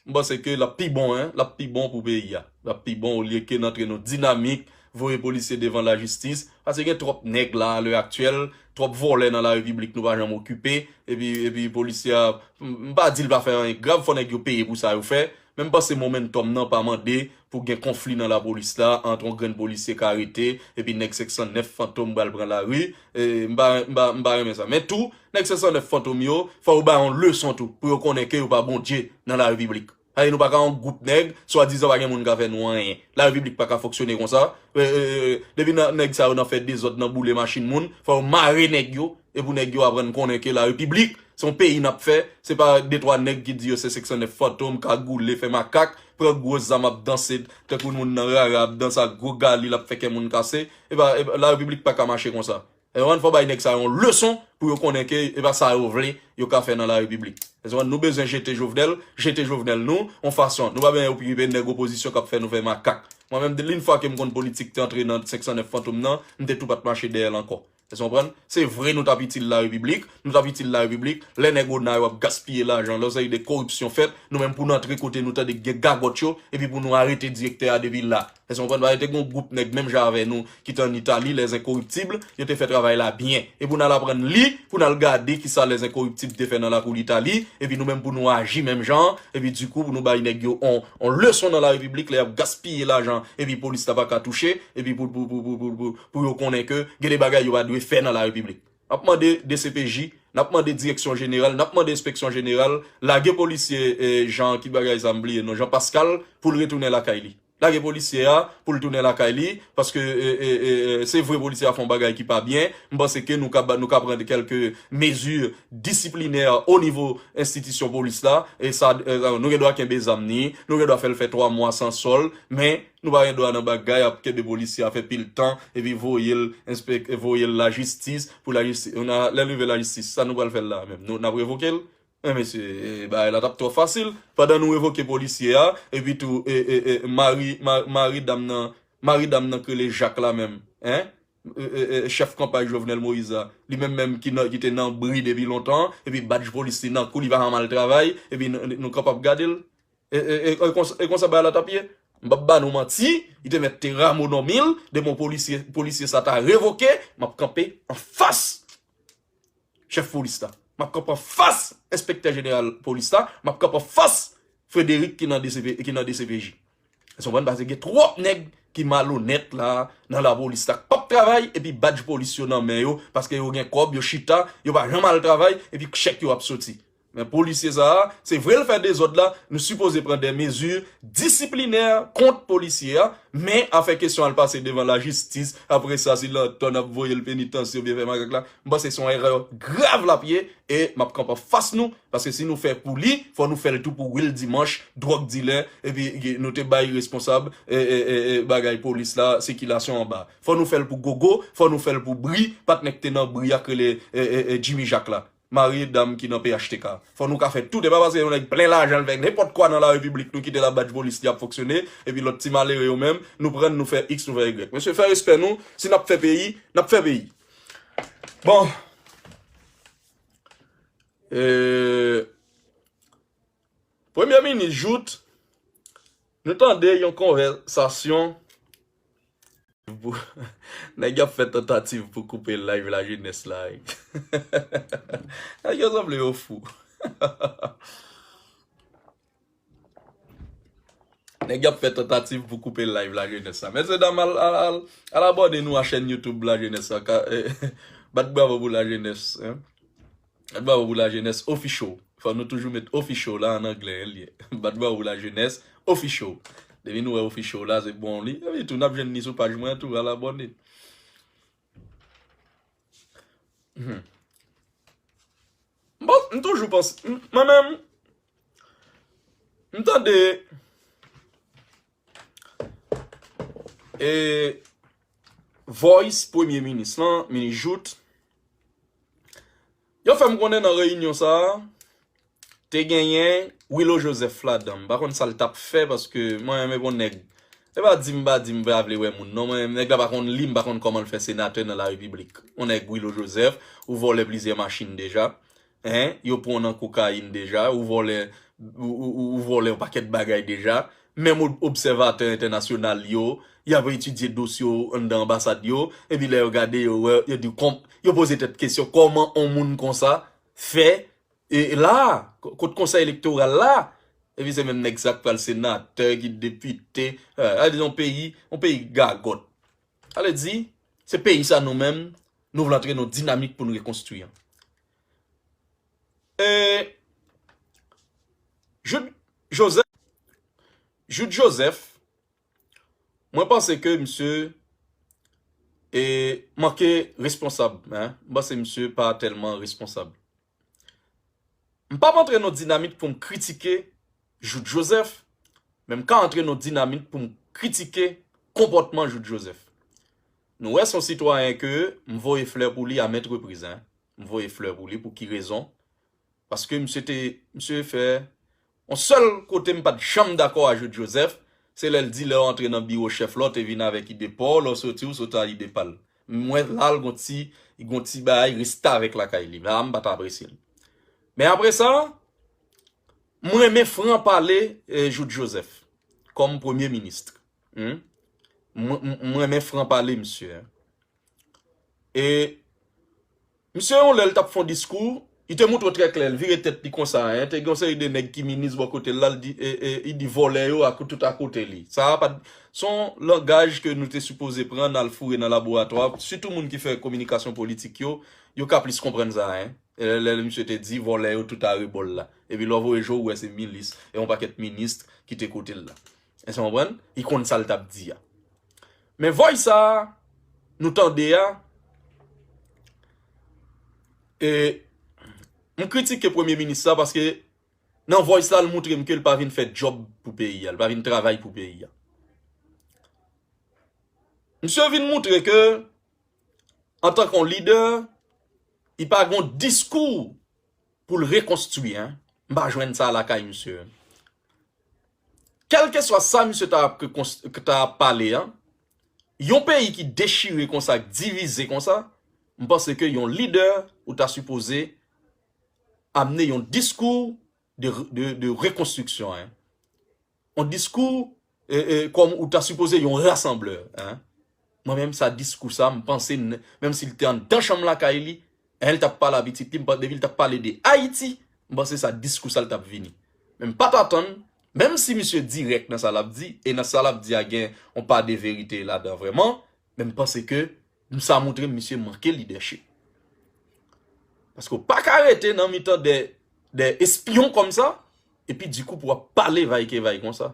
m panse ke l ap pi bon, en, l ap pi bon pou peyi a. L ap pi bon olye ke n antre nan dinamik, voye polisye devan lajistis, paske gen twòp nèg la, alè aktyèl, twòp vòlè nan larepiblik nou pa janm okipe, epi, epi polisye a, m, m pa di l pa fè anyen grav, fò nèg yo peye pou sa yo fè, men m panse momentum nan pa mande pou gen konfli nan lapolis la, ant yon grenn polisye k arete, epi nèg senk san nèf fantom pral pran lari, e, m pa, m pa, m pa renmen sa. Men tou, nèg senk san nèf fantom yo, fò yo bay yon leson tou, pou yo konnen ke yo pa Bondye nan larepiblik. Sa vle di nou pa ka yon gwoup nèg, swadizan pa gen moun ka fè nou anyen. Larepiblik pa ka fonksyone konsa. E, e, e, depi nan, nèg sa yo nan fè dezòd, nan boule machin moun, fò yo mare nèg yo, e pou nèg yo aprann konnen ke larepiblik, se yon peyi n ap fè, se pa de twa nèg ki di yo se senk san nèf fantom, kagoule, fè makak, pran gwo zam ap danse, tankou moun nan rara ap danse ak gwo gali, l ap fè kè moun kase. E pa, e pa, larepiblik pa ka mache konsa. Ou konprann, fò bay nèg sa yo yon leson pou yo konnen ke e pa sa yo vle yo ka fè nan larepiblik. Ou konprann, nou bezwen jete Jovenel, jete Jovenel nou, yon fason. Nou pa bezwen okipe nèg opozisyon k ap fè nou fè makak. Mwen menm, de, yon fwa ke m konn politik te antre nan senk san nèf fantom nan, m te tou pa t mache dèyè l ankò. Ou konprann? Se vre nou t ap itil larepiblik, nou t ap itil larepiblik, lè nèg ona yo ap gaspiye lajan, lè yon seri de koripsyon fèt, nou menm pou n antre kote nou tande gen gagòt yo, epi pou nou arete direktè a depi la. Èske w konprann? Paske te gen yon gwoup nèg menm jan avè nou ki te ann Itali, Les Incorruptibles, yo te fè travay la byen. E pou n al aprann li, pou n al gade kisa Les Incorruptibles te fè nan lakou Litali, epi nou menm pou nou aji menm jan an, epi dikou pou nou bay nèg yo on, on leson nan larepiblik, lè y ap gaspiye lajan, epi polis la pa ka touche, epi pou, pou, pou yo konnen ke gen de bagay yo pa dwe fè nan larepiblik. N ap mande D C P J, n ap mande Direksyon Jeneral, n ap mande Enspeksyon Jeneral, lage polisye, eh, Jean, ki bagay sa m bliye non, Jean Pascal, pou l retounen lakay li. Lage polisye a pou l tounen lakay li, paske, e, e, e, e, se vre polisye a fè yon bagay ki pa byen. M panse ke nou ka ba, nou ka pran kèlke mezi disiplinè o nivo enstitisyon polis la, e sa, e, nou gen dwa kenbe zam ni, nou gen dwa fè l fè twa mwa san sòl, men nou pa gen dwa nan bagay ap kenbe polisye a fè pil tan, epi voye l enspek-, voye l lajistis, pou lajistis, lè l rive lajistis, sa nou pral fè l la menm? Nou, n ap revoke l? Men mesye, e, bagay la t ap twò fasil. Pandan nou revoke polisye a, epi tou, e, e, e, mari, ma-, mari dam nan, mari dam nan k rele Jak la menm, en? E, e, e, chèf kanpay Jovenel Moïse la, li menm menm ki nan, ki te nan bri depi lontan, epi badj polis li nan kou, li pa janm al travay, epi n-, n-, nou kapab gade l. E, e, e, e konsa, e konsa bagay la t ap ye. M p ap ba nou manti, li te mèt te ramonomi l, depi yon polisye, polisye sa ta revoke, m ap kanpe anfas chèf polis la. M ap kanpe anfas enspektè jeneral polis la. M ap kanpe anfas Frederic ki nan D C P, ki nan D C P J. Èske w konprann? Paske gen twòp nèg ki malonèt la nan lapolis la, k p ap travay, epi badj polis yo nan men yo, paske yo gen kòb, yo chita, yo pa janm al travay, epi chèk yo ap soti. Men polisye sa a, se vre l fè dezòd la, nou sipoze pran de mezi disiplinè kont polisye a, men afè kesyon al pase devan lajistis, apre sa, si l antò n ap voye l penitansye oubyen fè makak la, m panse se yon erè grav l ap ye, e m ap kanpe anfas nou, paske si nou fè pou li, fò nou fè l tou pou Will Dimanche, dwòg dilè, epi nou te bay responsab, e, e, e, e, bagay polis la, sikilasyon anba. Fò nou fè l pou Gogo, fò nou fè l pou Bri, patnè k te nan Bri a k rele, e, e, e, Jimmy Jacques la. Mari dam ki nan P H T K. Fò nou ka fè tout, e pa paske yon nèg plen lajan, l fè nenpòt kwa nan larepiblik, nou kite la badj polis li ap fonksyone, epi lòt ti malere yo menm, nou pran, nou fè X, nou fè Y. Mesye, fè respè nou, si n ap fè peyi, n ap fè peyi. Bon. E, Premye minis Jouthe, nou tande yon konvèsasyon pou, nèg y ap fè tantativ pou koupe live lajenès la. Nèg yo sanble yo fou. Nèg y ap fè tantativ pou koupe live lajenès la. Mesye dam, al, al, al, al abòne nou a chèn YouTube lajenès la. Ka, bat bravo pou lajenès, hein. Bat bravo pou lajenès official. Fò nou toujou met official la an anglè, en, li ye. Bat bravo pou lajenès official. Depi nou wè official la, se bon li. Epi tou, n ap jwenn li sou paj mwen tou, al abòne. Hmm. Bon, m toujou panse, m, mwen menm, m tande, e, voice premye minis lan, minis Jouthe, yo fè m konnen nan reyinyon sa a, te genyen Willo Joseph ladan. M pa konn sa l t ap fè, paske mwen menm, e bon nèg, e pa di m, pa di m pa vle wè moun non. Mwen menm, nèg la pa konn li, m pa konn kòman l fè senatè nan larepiblik. Yon nèg Willo Joseph, ou vòlè plizyè machin deja, en, yo pran w nan kokayin deja, ou vòlè, ou, ou, ou, ou vòlè yon pakèt bagay deja. Menm ob-, obsèvatè entènasyonal yo, y ap etidye dosye w anndan anbasad yo, epi lè yo gade, yo wè, yo di, kòm, yo poze tèt kesyon, kòman yon moun konsa fè, e, la, ko-, kot konsèy elektoral la? Epi se menm nèg sa k pral senatè, ki depite, e, a di yon peyi, yon peyi gagòt. Sa vle di, se peyi sa nou menm, nou vle antre nan dinamik pou n rekonstwi an. E, Jouthe Joseph, Jouthe Joseph, mwen panse ke misye e manke responsab, en. Mwen panse misye pa tèlman responsab. M p ap antre nan dinamik pou m kritike Jouthe Joseph, men m ka antre nan dinamik pou m kritike konpòtman Jouthe Joseph. Nou wè se yon sitwayen ke m voye flè pou li a maintes reprises, en. M voye flè pou li pou ki rezon? Paske misye te, misye fè, yon sèl kote m pa t janm dakò a Jouthe Joseph, se lè l di lè w antre nan biwo chèf la, w te vin avèk ide pa w, lè w soti, w soti a ide pa l. M wè la l gon ti, gon ti bagay restavèk lakay li. La, m pa t apresye l. Men apre sa, m renmen fran pale, eh, Jouthe Joseph kòm premye minis. Hmm? M, m, m renmen fran pale misye, en. E misye, yon lè l t ap fè yon diskou, li te montre w trè klè, l vire tèt li konsa, en. Te gen yon seri de nèg ki minis bò kote l la, l di, e, e, li di vòlè yo ak tout akote li. Sa a pa t, se yon langaj ke nou te sipoze pran, n al foure nan laboratwa. Sitou moun ki fè kominikasyon politik yo, yo ka plis konprann sa, en. E lè, lè misye te di vòlè yo tout arebò l la. Epi lè w voye je w, ou wè se milis, e yon pakèt minis ki te kote l la. Èske w konprann? Li konn sa l t ap di a. Men voice sa a, nou tande a, e m kritike premye minis la paske nan voice la, l montre m ke l pa vin fè djòb pou peyi a, l pa vin travay pou peyi a. Misye vin montre ke, antanke yon lidè, li pa gen yon diskou pou l rekonstwi, en. M pa jwenn sa lakay misye. Kèlkeswa sa misye ta ap, ta ap pale a, yon peyi ki dechire konsa, ki divize konsa, m panse ke yon lidè ou ta sipoze amne yon diskou de, de, de rekonstriksyon, en. Yon diskou, e, e, kòm ou ta sipoze yon rasanblè, en. Mwen menm, sa diskou sa, m panse, n-, menm si l te anndan chanm lakay li, en, l t ap pale a pitit li, m pa, depi l t ap pale de Ayiti, m panse sa diskou sa l t ap vini. Men m pa t atann, menm si misye dirèk nan sa l ap di, e nan sa l ap di a gen yon pa de verite ladan vrèman, men m panse ke sa montre misye manke lidèchip. Paske w pa ka rete nan mitan de, de espyon kòmsa, epi dikou pou w ap pale vaykevay konsa.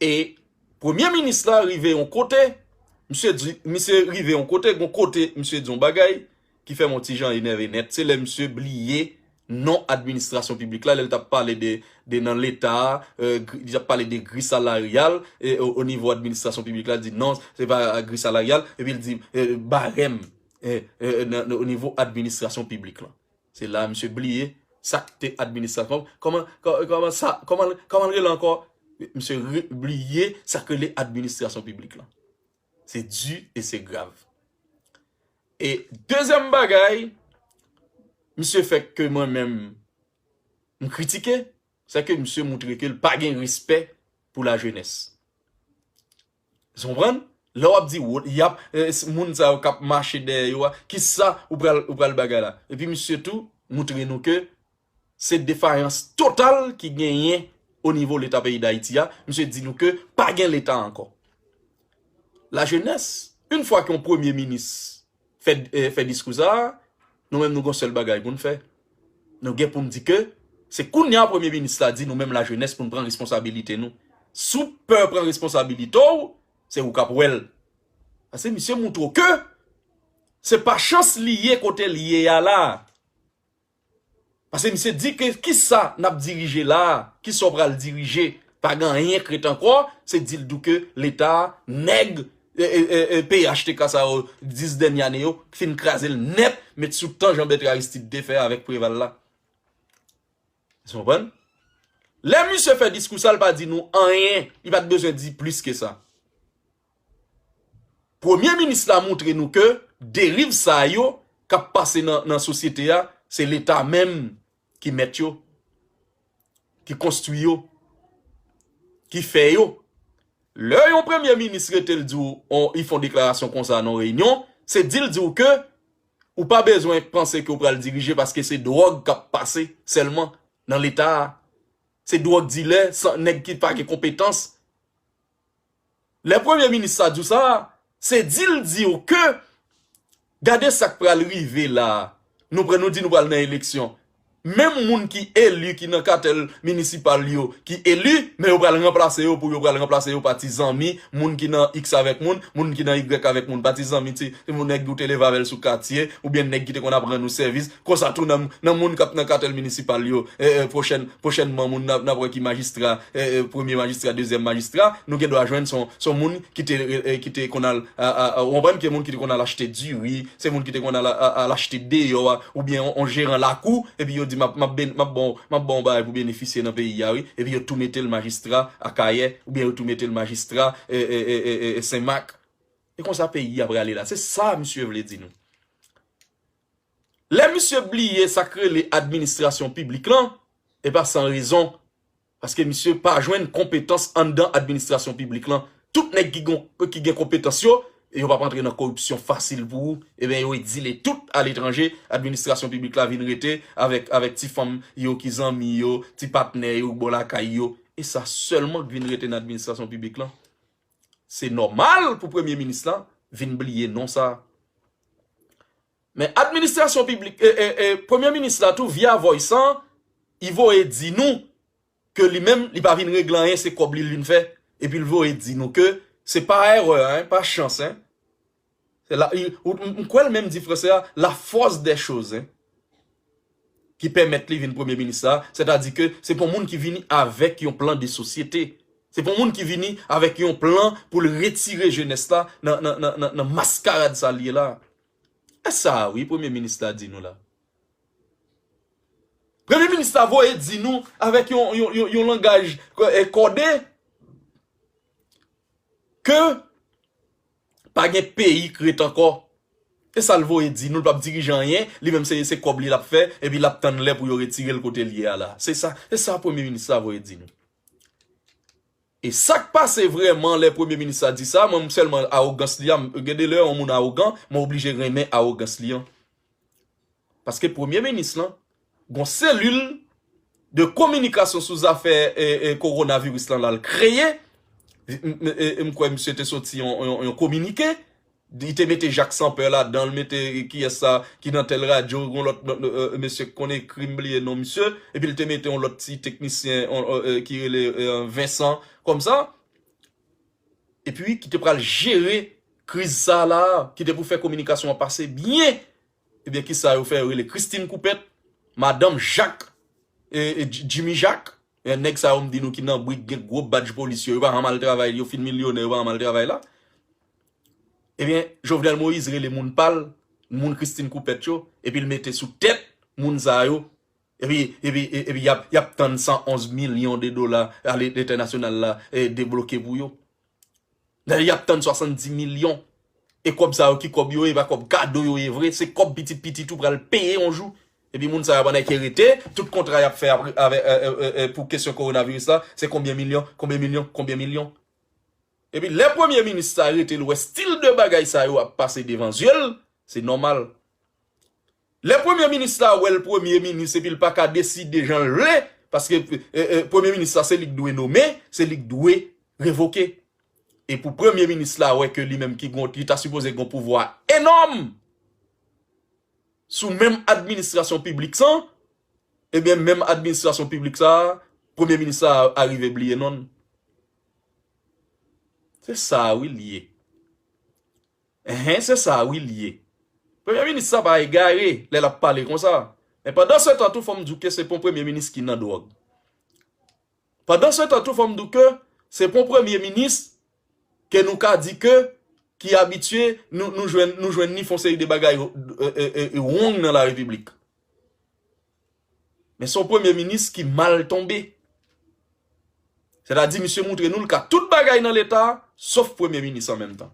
E premye minis la rive yon kote, misye di, misye rive yon kote, gon kote misye di yon bagay ki fè m yon ti jan enève nèt. Se lè misye bliye non administrasyon piblik la, lè l t ap pale de, de nan Leta a, e, gri-, li t ap pale de gri salaryal, e, o, o nivo administrasyon piblik la, li di non, se pa gri salaryal, epi l di, e, barèm, e, e, nan, nan, o nivo administrasyon piblik la. Se la misye bliye sa k te administrasyon. Kòman, kò-, kòman sa, kòman, kòman l rele ankò? Misye re-, bliye sa k rele administrasyon piblik la. Se di e se grav. E dezyèm bagay, misye fè ke mwen menm m kritike, se ke misye montre ke l pa gen respè pou lajenès. Ou konprann? Lè w ap di, wo-, y ap, e, s-, moun sa yo k ap mache dèyè yo a, kisa ou pral, ou pral bagay la? Epi misye tou montre nou ke se defayans total ki genyen o nivo Leta peyi Dayiti a. Misye di nou ke pa gen Leta ankò. Lajenès, yon fwa ke yon premye minis fè, e, fè diskou sa a, nou menm nou gon sèl bagay pou n fè. Nou gen pou n di ke se kounye a premye minis la di nou menm lajenès pou n pran responsabilite nou. Si w pè pran responsabilite w, se ou k ap wè l. Paske misye montre w ke se pa chans li ye kote l ye a la. Paske misye di ke kisa n ap dirije la a, kisa w pral dirije, pa gen anyen k ret ankò, se di l di w ke Leta a, nèg, e, e, e, e, P H T K sa yo, dis dènye ane yo, fin kraze l nèt, met sou tan Jean Bertrand Aristide te fè avèk Preval la. Èske w konprann? Lè misye fè diskou sa, l pa di nou anyen, li pa t bezwen di plis ke sa. Premye minis la montre nou ke deriv sa yo k ap pase nan, nan sosyete a, se Leta menm ki mèt yo, ki konstwi yo, ki fè yo. Lè yon premye minis rete l di w, on, li fè yon deklarasyon konsa nan yon reyinyon, se di l di w ke ou pa bezwen panse ke w pral dirije paske se dwòg k ap pase sèlman nan Leta a. Se dwòg dilè, san, nèg ki pa gen konpetans. Lè premye minis sa di w sa, se di l di w ke, gade sa k pral rive la a. Nou pran, nou di nou pral nan eleksyon. Menm moun ki eli ki nan katèl minisipal yo, ki eli, men yo pral ranplase yo pou yo pral ranplase yo pa ti zanmi, moun ki nan X avèk moun, moun ki nan Y avèk moun, pa ti zanmi, ti, ti moun nèg ou te leve avè l sou katye, oubyen nèg ki te konn ap rann ou sèvis. Konsa tou nan, nan moun k ap nan katèl minisipal yo, e, e, pwochèn, pwochènman moun n ap, n ap wè ki majistra, e, e, premye majistra, dezyèm majistra, nou gen dwa jwenn se yon, se yon moun ki te, e, e, ki te konn al, a, a, a, ou konprann ke moun ki te konn al achte diri, se moun ki te konn al, a, al achte deyò a, oubyen yon, yon jeran lakou, epi yo di, "M ap, m ap ben-, m ap ba w, m ap ba w yon bagay pou benefisye nan peyi a, wi." Epi yo tou mete l majistra Akayè, oubyen yo tou mete l majistra, e, e, e, e, e, Senmak. E konsa peyi a prale la. Se sa misye vle di nou. Lè misye bliye sa k rele administrasyon piblik lan, e pa san rezon. Paske misye pa jwenn konpetans anndan administrasyon piblik lan. Tout nèg ki gon, ki gen konpetans yo, yo p ap antre nan koripsyon fasil pou ou. Ebyen, yo egzile tout aletranje. Administrasyon piblik la vin rete avèk, avèk ti fanm yo ki zanmi yo, ti patnè yo, bò lakay yo. E sa sèlman k vin rete nan administrasyon piblik lan. Se nòmal pou premye minis la vin bliye non sa. Men administrasyon piblik, e, e, e, premye minis la tou, via voice an, li voye di nou ke li menm, li pa vin regle anyen, se kòb li l vin fè. Epi l voye di nou ke se pa erè, en, pa chans, en. Se la, li, ou, m, m kwè l menm di fransè a, la force des choses, en, ki pèmèt li vin premye minis la, sètadi ke se pou moun ki vini avèk yon plan de sosyete. Se pou moun ki vini avèk yon plan pou l retire jenès la nan, nan, nan, nan, nan maskarad sa l ye la. E sa, wi, premye minis la di nou la. Premye minis la voye di nou avèk yon, yon, yon, yon langaj, e, kòde ke pa gen peyi k ret ankò. E sa l voye di nou, l p ap dirije anyen, li menm se, se kòb li l ap fè, epi l ap tann lè pou yo retire l kote l ye a la. Se sa, se sa premye minis la voye di nou. E sa k pase vrèman lè premye minis la di sa, mwen m sèlman awogans li a, m, gen de lè yon moun awogan, mwen oblije renmen awogans li an. Paske premye minis lan, gon selil de kominikasyon sou zafè, e, e, kowonaviris lan la l kreye. M, m, e, e, m kwè misye te soti yon, yon, yon kominike. Li te mete Jak Sanpè ladan, l mete kiyès sa ki nan tèl radyo, gon lòt, e, e, mesye k konn ekri, m bliye non misye. Epi l te mete yon lòt ti teknisyen, on, on, e, ki rele, e, Vincent, kòmsa. Epi ki te pral jere kriz sa la, ki te pou fè kominikasyon an pase byen. Ebyen, kisa yo fè? Yo rele Christine Coupet, madanm Jak, e, e, Dj-, Jimmy Jak. E, nèg sa yo, m di nou ki nan brik, gen gwo badj polis yo, yo pa janm al travay, yo fin milyonè, yo pa janm al travay la. Ebyen, Jovenel Moïse rele moun pa l, moun Christine Coupet yo, epi l mete sou tèt moun sa yo. Epi, epi, e, epi y ap, y ap tann san onz milyon de dola a le-, entènasyonal la, e, debloke pou yo. Dayè, y ap tann swasanndis milyon. E kòb sa yo, ki kòb yo ye? E pa kòb kado yo ye vre, se kòb pitit pitit ou pral peye yon jou. Epi moun sa yo, pandan y ap rete, tout kontra y ap fè apre, avè, e, e, e, e, pou kesyon kowonaviris la, se konbyen milyon, konbyen milyon, konbyen milyon. Epi lè premye minis la rete, l wè stil de bagay sa yo ap pase devan zye l, se nòmal. Lè premye minis la wè l premye minis epi l pa ka deside jan l vle, paske, e, e, premye minis la se li k dwe nome, se li k dwe revoke. E pou premye minis la wè ke li menm ki gon, li ta sipoze gon pouvwa enòm sou menm administrasyon piblik sa, ebyen menm administrasyon piblik sa, premye minis la a rive bliye non l. Se sa wi l ye. Enhen, se sa wi l ye. Premye minis sa pa egare lè l ap pale konsa. Men pandan se tan tou, fò m di w ke se pa yon premye minis ki nan dwòg. Pandan se tan tou, fò m di w ke se pa yon premye minis ke nou ka di ke, ki abitye, nou, nou jwenn, nou jwenn ni fè yon seri de bagay, e, e, e, e, wrong nan larepiblik. Men se yon premye minis ki mal tonbe. Sètadi, misye montre nou l ka tout bagay nan leta, sof premye minis an menm tan.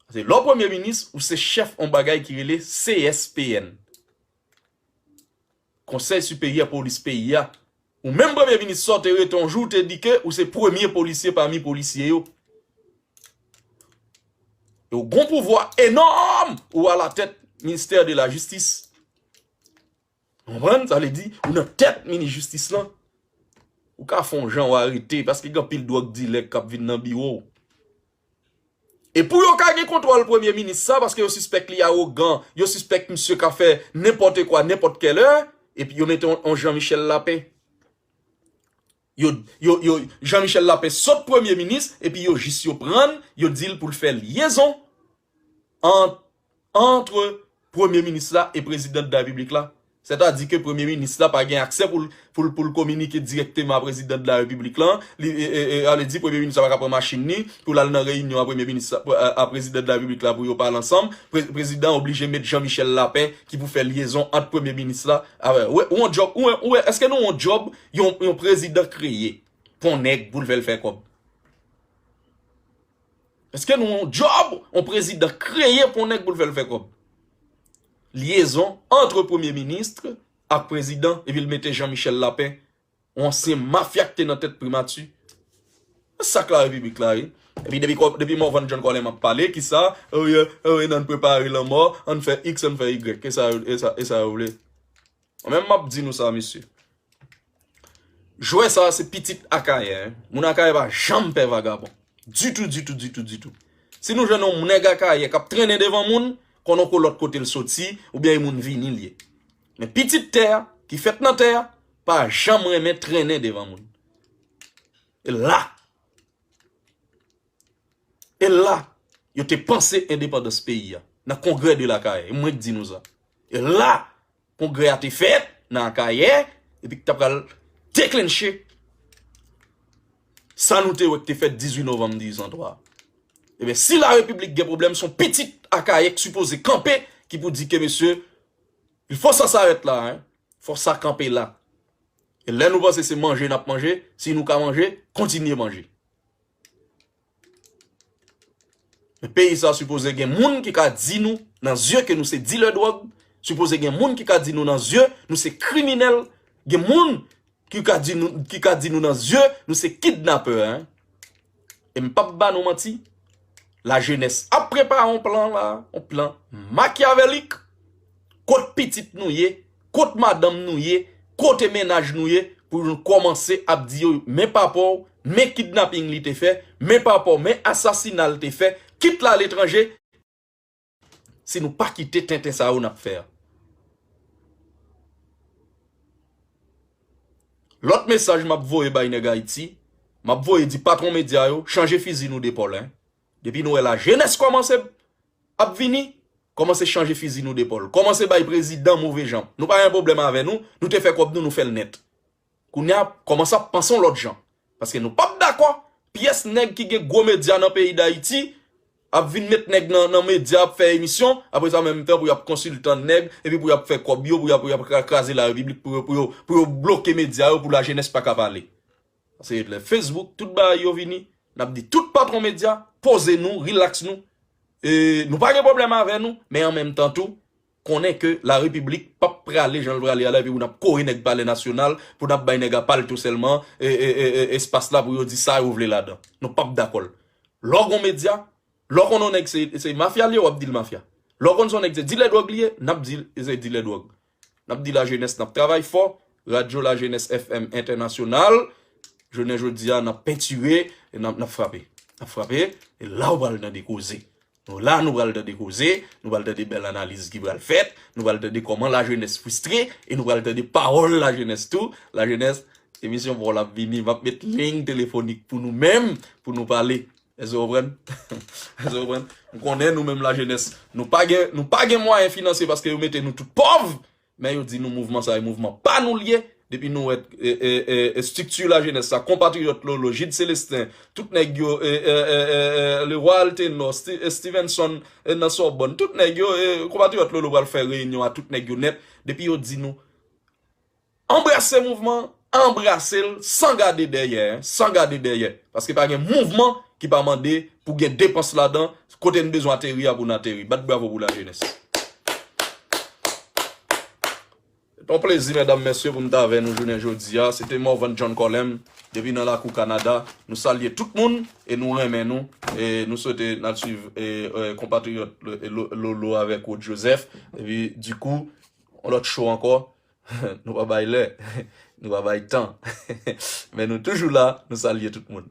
Paske lè w premye minis, ou se chèf yon bagay ki rele C S P N. Konsèy Siperyè Polis peyi a. Ou menm premye minis sa, w te rete yon jou, w te di ke ou se premye polisye pami polisye yo. E w gon pouvwa enòm, ou alatèt ministè de la jistis. Konprann? Sa vle di, ou nan tèt minis jistis lan. Ou ka fè yon jan w arete, paske gen anpil dwòg dilè k ap vin nan biwo w. E pou yo ka gen kontwòl premye minis sa, paske yo sispèk li awogan, yo sispèk misye ka fè nenpòt kwa, nenpòt kèlè, epi yo mete yon, yon Jean Michel Lapin. Yo, yo, yo, Jean Michel Lapin sot premye minis, epi yo jis yo prann, yo di l pou l fè lyezon ant, ant premye minis la e prezidan de la repiblik la. Sètadi ke premye minis la pa gen aksè pou l, pou l, pou l kominike dirèkteman a prezidan de la repiblik la. Li, e, e, e, sa vle di premye minis la pa ka pran machin li pou l al nan reyinyon a premye minis la, a, a prezidan de la repiblik la pou yo pale ansanm. Pre-, prezidan oblije met Jean Michel Lapin ki pou fè lyezon ant premye minis la. A, wè, wè, ou yon djòb, ou, ou, èske nou yon djòb yon, yon prezidan kreye pou yon nèg pou l fè l fè kòb? Èske nou yon djòb yon prezidan kreye pou yon nèg pou l fè l fè kòb? Lyezon ant premye minis ak prezidan, epi l mete Jean Michel Lapin, yon ansyen mafya ki te nan tèt primati. Se sa k larepiblik la ye. Epi depi, depi Morvan John Colem ap pale, kisa, oh yeah, oh yeah, ann prepare lanmò, ann fè X, ann fè Y. E sa, e sa, e sa yo vle. Mwen menm m ap di nou sa, mesye. Jwè sa a se pitit Akayè, hein. Moun Akayè pa janm pè vagabon. Ditou, ditou, ditou, ditou. Si nou jwenn yon nèg Akayè k ap trennen devan moun, konnen ke lòt kote l soti, oubyen e moun vini l ye. Men pitit tè a, ki fèt nan tè a, pa janm renmen trennen devan moun. E la, e la, yo te panse endepandans peyi a, nan kongrè de Lakayè. E mwen k di nou sa. E la, kongrè a te fèt nan Akayè, epi ki ta pral deklenche sa nou te wè ki te fèt dizuit novanm dizuit san twa. Ebyen, si larepiblik gen pwoblèm, se yon pitit Akayè k sipoze kanpe, ki pou di ke, mesye, il faut ça s'arrête là, hein. Fò sa kanpe la. E lè nou panse se manje n ap manje, si nou ka manje, kontinye manje. Men peyi sa sipoze gen moun ki ka di nou nan zye ke nou se dilè dwòg, sipoze gen moun ki ka di nou nan zye nou se kriminèl, gen moun ki ka di nou, ki ka di nou nan zye nou se kidnapè, hein. E m p ap ba nou manti, lajenès ap prepare yon plan la, yon plan makyavelik, kot pitit nou ye, kot madanm nou ye, kote mennaj nou ye, pou nou kòmanse ap di yo, men papa w, men kidnaping li te fè, men papa w, men asasina l te fè, kit l aletranje, si nou pa kite tenten sa yo n ap fè a. Lòt mesaj m ap voye bay nèg Ayiti, m ap voye di patwon medya yo, chanje fizi nou depòl, hein. Depi nou wè lajenès kòmanse ap vini, kòmanse chanje fizi nou depòl. Kòmanse bay prezidan move jan. Nou pa gen pwoblèm avè nou, nou te fè kòb nou, nou fè l nèt. Kounye a, kòmanse ap panse yon lòt jan. Paske nou p ap dakò, pyès nèg ki gen gwo medya nan peyi Dayiti ap vin met nèg nan, nan medya ap fè emisyon, apre sa, an menm tan, pou y ap konsiltan nèg, epi pou y ap fè kòb yo, pou y ap, pou y ap kra-, kraze larepiblik, pou yo, pou yo, pou yo bloke medya yo, pou lajenès pa ka pale. Se lè Facebook, tout bagay yo vini, n ap di tout patwon medya, poze nou, rilaks nou. E, nou pa gen pwoblèm avè nou, men an menm tan tou, konnen ke larepiblik p ap prale jan l prale a la, epi pou n ap kore nèg Palè Nasyonal, pou n ap bay nèg a palto sèlman, e, e, e, e, espas la pou yo di sa yo vle ladan. Nou p ap dakò l. Lè w gon medya, lè w konn yon nèg se, se mafya l ye, w ap di l mafya. Lè w konn se yon nèg se dilè dwòg li ye, n ap di l se dilè dwòg. N ap di lajenès, n ap travay fò. Radyo Lajenès F M Entènasyonal. Jounen jodi a, n ap pentire, e n ap, n ap frape. N ap frape, e la w pral tande koze. Nou la, nou pral tande koze, nou pral tande bèl analiz ki pral fèt, nou pral tande kòman lajenès fristre, e nou pral tande pawòl lajenès tou. Lajenès, emisyon pa w la ap vini, m ap met liy telefonik pou nou menm, pou nou pale. Èske w konprann? Èske w konprann? M konnen nou menm lajenès, nou pa gen, nou pa gen mwayen finanse paske yo mete nou tout pòv. Men yo di nou mouvman sa e mouvman pa nou l ye. Depi nou wè, e, e, e, estrikti lajenès sa, konpatriyòt Lolo, Jude Célestin, tout nèg yo, e, e, e, e, e, Leroy Altenor, Sti-, e, Stevenson, e, nan Sòbòn, tout nèg yo, e, konpatriyòt Lolo pral fè reyinyon a tout nèg yo nèt. Depi yo di nou, anbrase mouvman, anbrase l san gade dèyè, san gade dèyè. Paske pa gen mouvman ki pa mande pou gen depans ladan, kote n bezwen ateri a pou n ateri. Bat bravo pou lajenès. Se te yon plezi, medam, mesye, pou m t avè nou jounen jodi a. Se te Morvan John Colem, depi nan lakou Kanada. Nou salye tout moun e nou renmen nou. E nou swete n al swiv, e, e, konpatriyòt Lo-, Lo-, Lolo avèk Rod Joseph. Epi, dikou, yon lòt show ankò. Nou pa bay lè. Nou pa bay tan. Men nou toujou la. Nou salye tout moun.